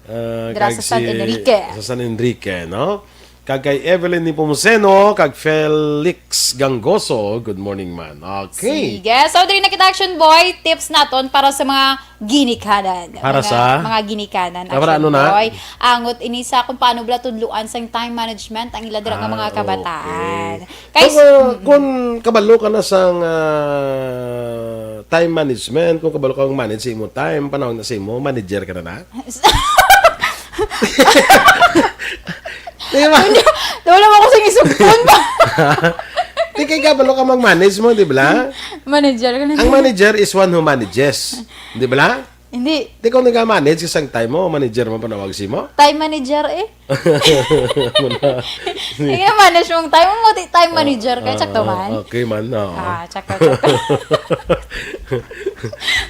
Ah, Dira kag sa San si- Enrique. Sa San Enrique, no? Kag kay Evelyn Nepomuceno, kag Felix Gangoso, good morning man. Okay. Sige. So, diri na kita, Action Boy. Tips naton para sa mga ginikanan. Para mga, sa? Mga ginikanan, Ah, para Action ano na? Boy. Angot ini sa kung paano bala tudluan sang time management ang ila dira nga Ah, mga kabataan. okay. Kay Kung, uh, kung kabalo ka na sang ah, time management, kung kabalo ka ang manage sa imo time, panahon na sa imo, manager ka na na? Di ba? Wala mo ako sa isugpon ba? Di kay kabalo ka mag-manage mo, di ba? Manager ka na. Ang manager is one who manages. Di ba? Hindi. Di ko nag-manage sa time mo, manager mo panawag si mo? Time manager eh. Wala. Ay, manage mong time mo, di time manager ka, tsakto man. Okay man, oo. Ah, tsakto, tsakto.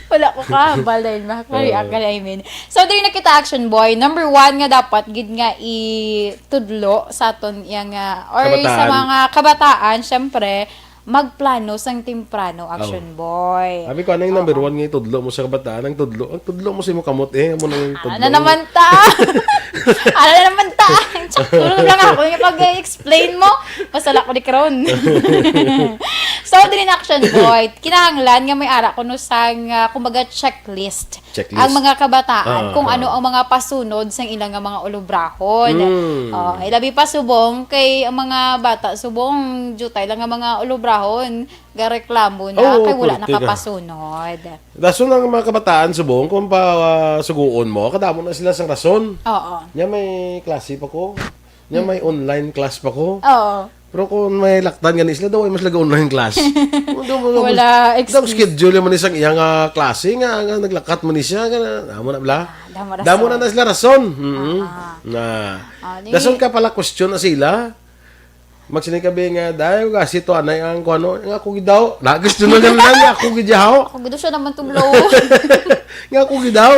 Wala ko kahambal dahil makaka-react ka na, I mean. So, diri na kita, Action Boy. Number one nga dapat gid nga itudlo sa aton yang, ah, or sa Kabataan. mga kabataan, syempre, magplano sang temprano, Action Boy. Sabi ko, ano yung number one nga itudlo mo sa kabataan? Ang tudlo, ang tudlo mo sa imo kamot eh. Amo na yung tudlo. Ano naman ta? Ano naman ta? Tsakto lang ako yung pag-explain mo. Masala ko ni Kron. So, diri na, Action Boy. Kinahanglan nga may ara ko no sang, ah, kumbaga, checklist. Checklist. Ang mga kabataan, Ah, kung ah. Ano ang mga pasunod sang ilang nga mga ulubrahon. Mm. Oh, ilabi pa subong kay ang mga bata subong jutay lang nga mga ulubrahon, gareklamo na Oo, kay wala korte ka. Nakapasunod. Dason ang mga kabataan subong kung pa ah, suguon mo, kadamo na sila sang rason. Oo. Nya may klase pa ko. Nya may online class pa ko. Oo. Pero kung may laktan gani sila, daw ay mas laga online class. Kung daw mo- Wala daw excuse. Schedule man isang iya nga klase nga, nga naglakat man ni siya, nga amo na bla. Damo na Damo na rason. na sila rason. Mhm. Ah. Na. Ah, ni- Dason ka pala question na sila. Magsinig ka, "Be, nga dayo kasi to anay ang kuno nga ako gidaw." Na gusto na lang nga ako gidaw. Ako gido siya naman tublo. Nga ako gidaw.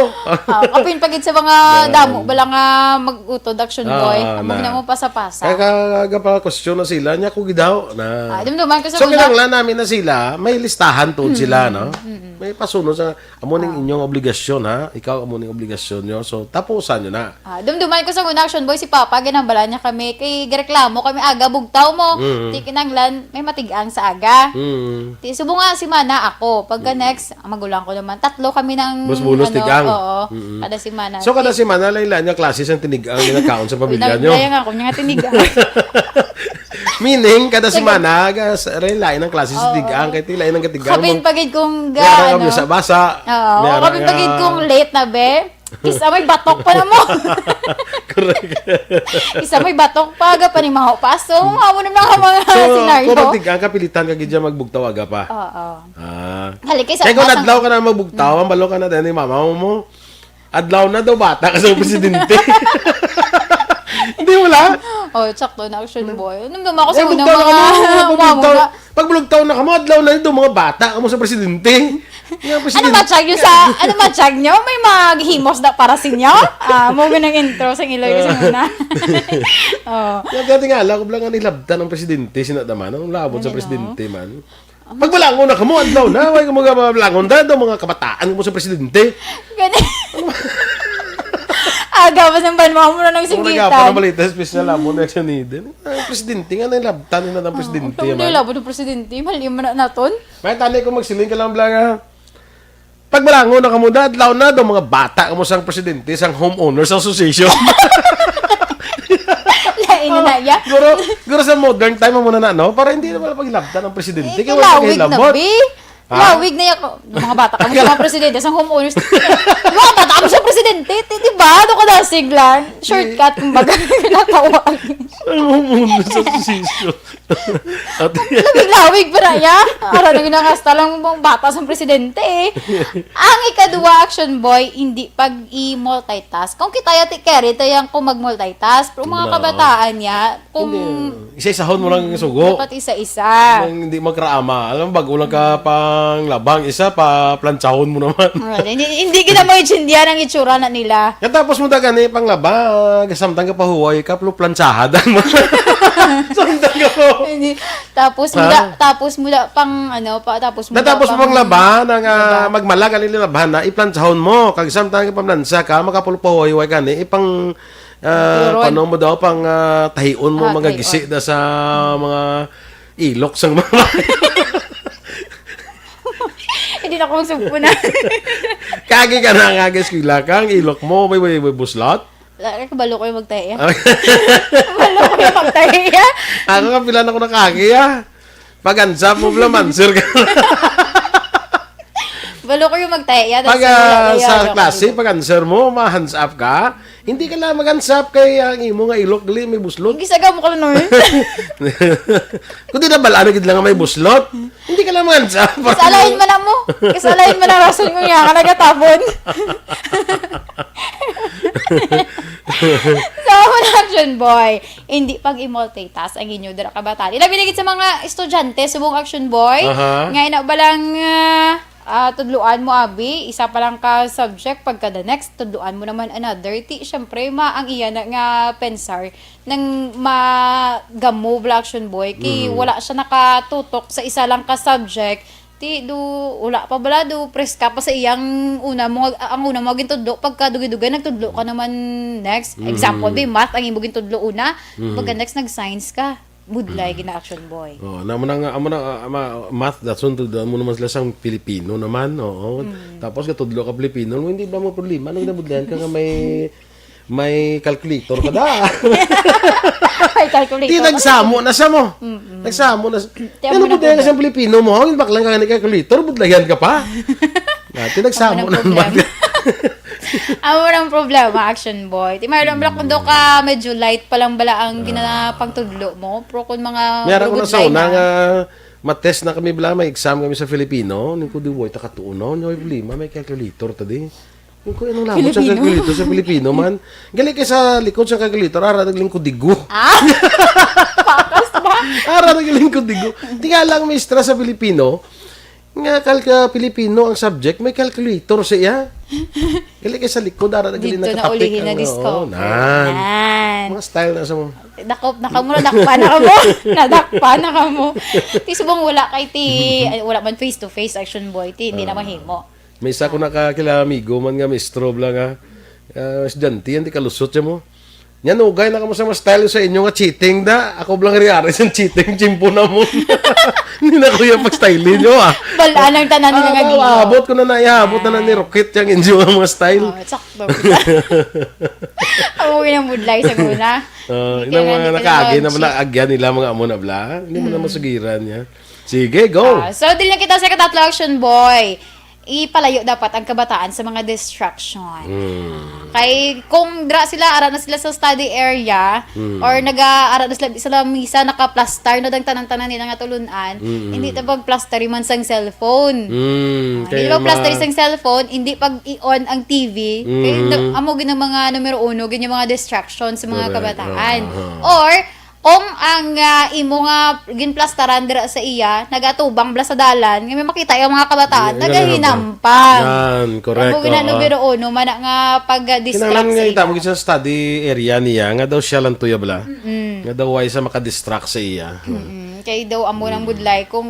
Ah, kapin pagid sa mga damo bala nga mag-utod, Action Boy. Ah, Amo na. na mo pasa-pasa. Kaya ka pala question na sila, "Nga ako gidaw." Na. Ah, dumduman ko sa So, una. kinahanglan namin na sila, may listahan tuod sila, no? May pasunod sa, amo ning inyong obligasyon, ha? Ikaw, amo ning obligasyon nyo. So, tapusan nyo na. Ah, dumduman ko sa una, Action Boy, si Papa, ginambala niya kami. Kay gireklamo kami, aga, bugtaw mo. Mm. Di kinanglan, may matigang sa aga. Mm. Ti, subo nga si Mana, ako. Pagka next, ang magulang ko naman. Tatlo kami ng, Bus-bulos, ano, tigang. Oo, Mm-mm. kada semana. So, kada semana, lain-lain nga klase sang tinigang nga nakaon sa pamilya nyo. Nagdaya nga ako, nga tinigang. Meaning, kada semana, ga- sa- lain-lain ang klase sa tigang. Kaya ti lain ang katigang. Kapin pagid kong May ara ga, nga ano. basa-basa. Oo, May ara kapin pagid nga- kong late na, be. Kisa may batok pa na mo. Correct. Kisa may batok pa, aga pa ni maho pa. So, mga mo naman ang mga So, senaryo. kung magtigang, kapilitan ka gid dyan magbugtaw aga pa. Oo. Ah. Hali kay sa Kaya kung masang- adlaw ka na magbugtaw, ang balo ka na din ni mama mo. Adlaw na daw, bata ka sa presidente. Hindi, wala. Oh, tsakto na, Action Boy. Nung duma ko sa Eh, unang bugtaw na mga ka mo, mga pagbugtaw, mga pagbugtaw na ka mo, adlaw na daw, mga bata ka mo sa presidente. Nga, Ano presidente. matchag nyo sa, ano matchag nyo? May maghimos na para sa inyo? Ah, mo ganang intro sa Iloy sa una. Oh. Nga, gati nga, alam ko lang nga nilabtan ang presidente, sinadaman. Ang labot sa Ano, no? presidente man. Pagbalangon na kamo, adlaw na. Way ko mga balangon. Dahil daw mga kabataan mo sa presidente. Gani. Aga, mas ang banwa mo na ng Kung nagapa singgitan. ng balita, special amo na siya ni Eden. Ang presidente nga, nilabtan na ng presidente. Ang man. Nilabot ng presidente, mali man na naton. May tani ko magsiling ka lang, bla, nga. Pagbalangon na kamo, adlaw na daw mga bata kamo sang presidente sang Homeowners Association. Lain na ya. Guro, guro sa modern time mo na na, no? Para hindi na pala paghilabtan ang presidente. Eh, Kaya wala lawig na, paghilabot. Bi. Ha? Lawig na ya. Mga bata kamo sa mga presidente sang homeowners. Mga bata kamo sa presidente. Di, di ba? Ano ka dasig lang? Shortcut, kumbaga, ginatawag. Ang Homeowners Association. At Lawig-lawig pa na ya. Ara na ginangasta lang mga bata sa presidente eh. Ang ikaduwa, action boy, hindi pag-i-multitask. Kung kita ya, ti Kerry, tayang kung mag-multitask. Pero mga Wala. kabataan ya, kung Hindi. Isa-isahon mo lang yung sugo. Dapat isa-isa. Ang hindi magkaama. Alam mo, bago lang ka pang labang, isa pa, plantsahon mo naman. Ah, hindi, hindi ka na maintindihan ang itsura na nila. Katapos mo dagan eh, panglaba, samtang ka pahuway, ka, pero plantsaha, dan mo. Samtang ka po. Hindi. Tapos Ha? mula, tapos mula pang, ano, pa, tapos mula Natapos mo pang panglaba, nang ah, Diba? magmalag ang nilabhan na, iplantsahon mo. Kag samtang ka pamlansa ka, makapulpahuway gani, ipang, ah, Turon. paano mo daw, pang ah, tahion mo, Ah, mga tahion. gisi na sa mga ilok sang mga Hindi na akong sugpo na. Kagi ka na, kagi eskwela ka, ang ilok mo, may, may, may buslot. Wala, kabalo ko yung magtahi, ah. Kabalo ko yung magtahi, ah. Ako nga, pila na ko nakagi, ah. Pag-ansap mo, bla, manswer ka. Balo ko yung magtahi, ah. Pag, Tapos wala ah, na sa yun, klase, okay. pag-answer mo, ma-hands up ka. Hindi ka na mag-hands up kay ang imo nga ilok, gali, may buslot. Hindi sa gamo ka, no? Kung di na bala, ano gid lang nga may buslot. Hindi ka lang mag-hands up. Kasalahin man na mo. Kasalahin man na rason ko nga ka nagatabon. So, ako na, action boy. Hindi pag-i-multitask ang inyo dira kabataan. Ilabi na gid sa mga estudyante, subong, action boy. Aha. Nga ina ba lang, ah, ah, tudluan mo, abi, isa pa lang ka subject, pagka the next, tudluan mo naman another. Ti, syempre, ma, ang iya na nga pensar, nang magamo bala, action boy, kay Mm. wala siya nakatutok sa isa lang ka subject. Ti, do, wala pa bala, do, preska pa sa iyang una mo, ang una mo gintudlo, pagka dugay-dugay, nagtudlo ka naman next. Mm. Example, di math, ang imo gintudlo una, Mm. pagka next, nag-science ka. Budlay, Mm. gina-action boy. Oh, na mo na nga, amo na, ah, ma-, math, that's one, to, mo naman sila sang Pilipino naman, oo. Mm. Tapos, katudlo ka Pilipino, hindi ba mo problema? Nung nabudlayan ka nga may, may calculator ka da? May calculator Di ka nagsamo na. na siya mo. Mm-mm. Nagsamo na siya. Di, Ano amo na budlayan ka problema. sa Pilipino mo? Ang baklang ka nga ni calculator, budlayan ka pa. Dati nagsamo Amo na na ang problema. Amo nang problema, action boy. Ti, mayroon bala kung do ka medyo light pa lang bala ang Ah. ginapangtudlo mo. Pero kung mga May ara ko na budlay sa una na. nga, matest na kami bala, may exam kami sa Filipino. Ning ko di, "Way, takatuon na, way problema, may calculator ta di." Ning ko, "Anong labot sa Filipino? calculator sa Filipino, man?" Gali kay sa likod sa calculator, ara nagling kudigo. Ah? Pakas ba? Ara nagling kudigo. Tinga lang, mistra sa Filipino, nga kal-, ka Pilipino ang subject, may calculator sa iya. Gali kay sa likod, ara na gali Dito na nakatapik ulihin na ang, discover. Oo, nan. Nan. Mga style na sa mo. Dakop na kamo, nadakpan na kamo. Nadakpan na kamo. Ti subong wala kay ti, ay, wala man face to face, action boy, ti, hindi na Ah. mahimo. May isa ko nakakila amigo man nga mistro bla nga, ah, estudyante, hindi kalusot siya mo. Nya, nugay na kamo sa mga style sa inyo nga cheating, da. Ako blang riyari sa cheating, chimpo na mo. Hindi na ko yung pag-style ninyo, ah. Balaan ang tanan nila nga Ah, gino. abot ko na na, iabot na na ni Ah. Rocket yung inyo ang mga style. Oh, sakto. Ako yung budlay sa guna. Ah, Hindi inang ka na, mga hindi ka nakaagi na naman mag-cheat. Naagyan nila mga amo na bla. Hindi mo na Mm. masugiran niya. Sige, go. Ah, so, dili na kita sa katatlo, action boy. Ipalayo dapat ang kabataan sa mga distraction. Mm. Kay kung dra sila, ara na sila sa study area, Mm. or naga-, ara na sila sa lamisa, nakaplastar na dang tanan-tanan nila nga tulunan, Mm. hindi ta pag-plastari man sang cellphone. Mm, Ah, kay hindi pag-plastari ma- sang cellphone, hindi pag-i-on ang T V. Kay Mm. na-, amo gid ang mga numero uno, gid yung mga distraction sa mga Correct. kabataan. Ah, ah. Or, Kung ang, ah, imo nga ginplastaran dira sa iya, nagatubang bala sa dalan, nga may makita ang mga kabataan, Yeah, nagahinampang. Yan, correct, Amo gina oo. numero uno, man na nga pag-distract Kinahanglan sa nga ita mo iya. gid sa study area niya, nga daw siya lang tuya bala. Mm-mm. Nga daw way sa makadistract sa iya. Mm-mm. Kay daw amo nang Mm. budlay kung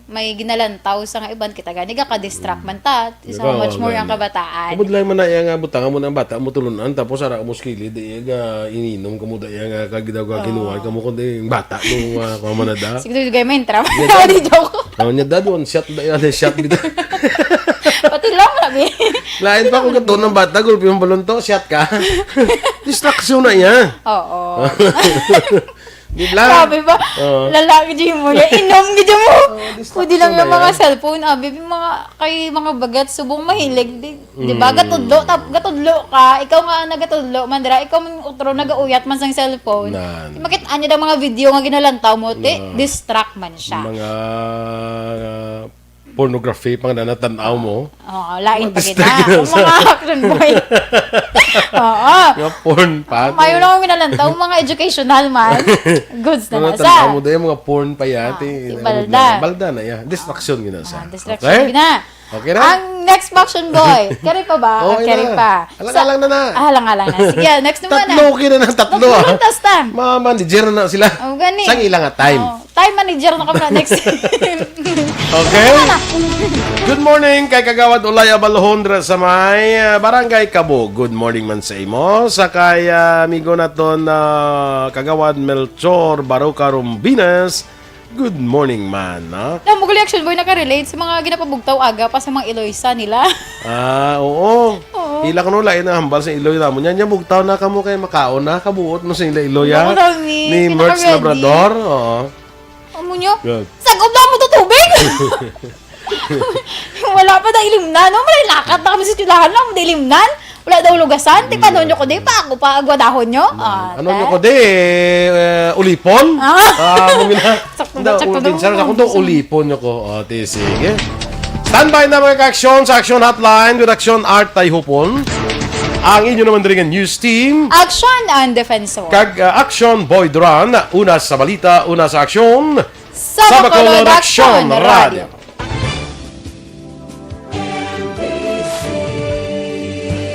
may ginalantaw sa nga iban, kita gani gaka-distract Mm. man ta. Is Ikaw, how much more ang gani. kabataan? Kabudlay man na iya nga butang mo ng bata mo tulunan, tapos ara mo sa kilid, iya ga ininom ka mo da iya nga kag daw ga Oo. kinuha ka mo, kundi yung bata mo, ah, pamanada. Sige, sige, may intra. Iya, Hindi, dad. joke. Ano niya, dad, one shot da iya, one shot bida. Pati lang, labi. Lain pa kung gato ng bata, gulpi yung balon to, shot ka. Distraction na iya. Oo. Di lang. Grabe ba? Oo. Lalaki, di mo niya. Inom, di mo. Oo, distraction Pwede lang yung na mga yan. cellphone, abi, yung mga, kay mga bagat, subong mahilig. Di, di ba? Mm. Gatudlo, tap, gatudlo ka. Ikaw nga ang nagatudlo, man dira. Ikaw man utro, nagauyat man sang cellphone. Nan. Di makita niya daw mga video nga ginalantaw mo, ti, Nan. distract man siya. Mga, ah, pornography pang nanatanaw mo. Oo, lain Mga pa distract kita. na Ang sa mga action boy. Oo. Mga porn pa. Mayo lang ang minalantaw, mga educational man. Goods na Mga na tanaw sa. mo dahil mga porn pa yan. Ah, Ti-, di, ano balda. na, balda na yan. Distraction gina sa. Ah, distraction Okay? gina. Okay na? Ang next action boy. Kari pa ba? Oh, Okay, kari na. pa. Alang-alang Sa- na na. Ah, alang-alang na. Sige, next naman Tatlo, na. okay na na, tatlo, Tatlo ah. lang, tas tan. Mga manager na na sila. Oh, gani. Sang ilang nga time. Oh. Time manager na ka pala next. Okay? Ano na? Good morning kay Kagawad Ulay Abalhondra sa may, ah, Barangay Cabo. Good morning man sa imo. Sa kay, ah, amigo naton, ah, Kagawad Melchor Baroca Rumbinas. Good morning man, no? Na, mo gali action boy, nakarelate sa mga ginapabugtaw aga pa sa mga Iloysa nila. Ah, oo. Oo. Ila kuno lain ang hambal sa Iloy namon. Yan, yan, bugtaw na kamo kay makaon na, kabuot mo sa ila Iloy, ha? Bugtaw ni, Ni Merch kinaka-ready. Labrador, oo. Amo nyo? Good. Sagop lang mo to tubig! Wala pa da ilimnan, no? Malay lakat na kami sa eskwelahan lang, da ilimnan. Wala daw lugasan, ti Mm. paano nyo ko di pa ako pa agwadahon nyo? Mm. Ah, Ano ta? nyo ko di, eh, ulipon? Ah. Ah, mo gina-, Sakto Hindi, na, sakto ul-, na. Minsan ako to, ulipon nyo ko. O, ti, sige. Standby na mga ka-aksyon sa Action Hotline with Action Art Tayhupon. Ang inyo naman diri nga news team. Action and Defensor. Kag, ah, Action Boy Duran, una sa balita, una sa aksyon. Sa Sa Bacolod Bacolod Action Action Radio. Radio.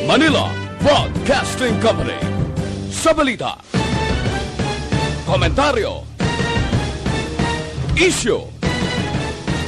Manila Broadcasting Company. Sa balita, komentaryo, isyu,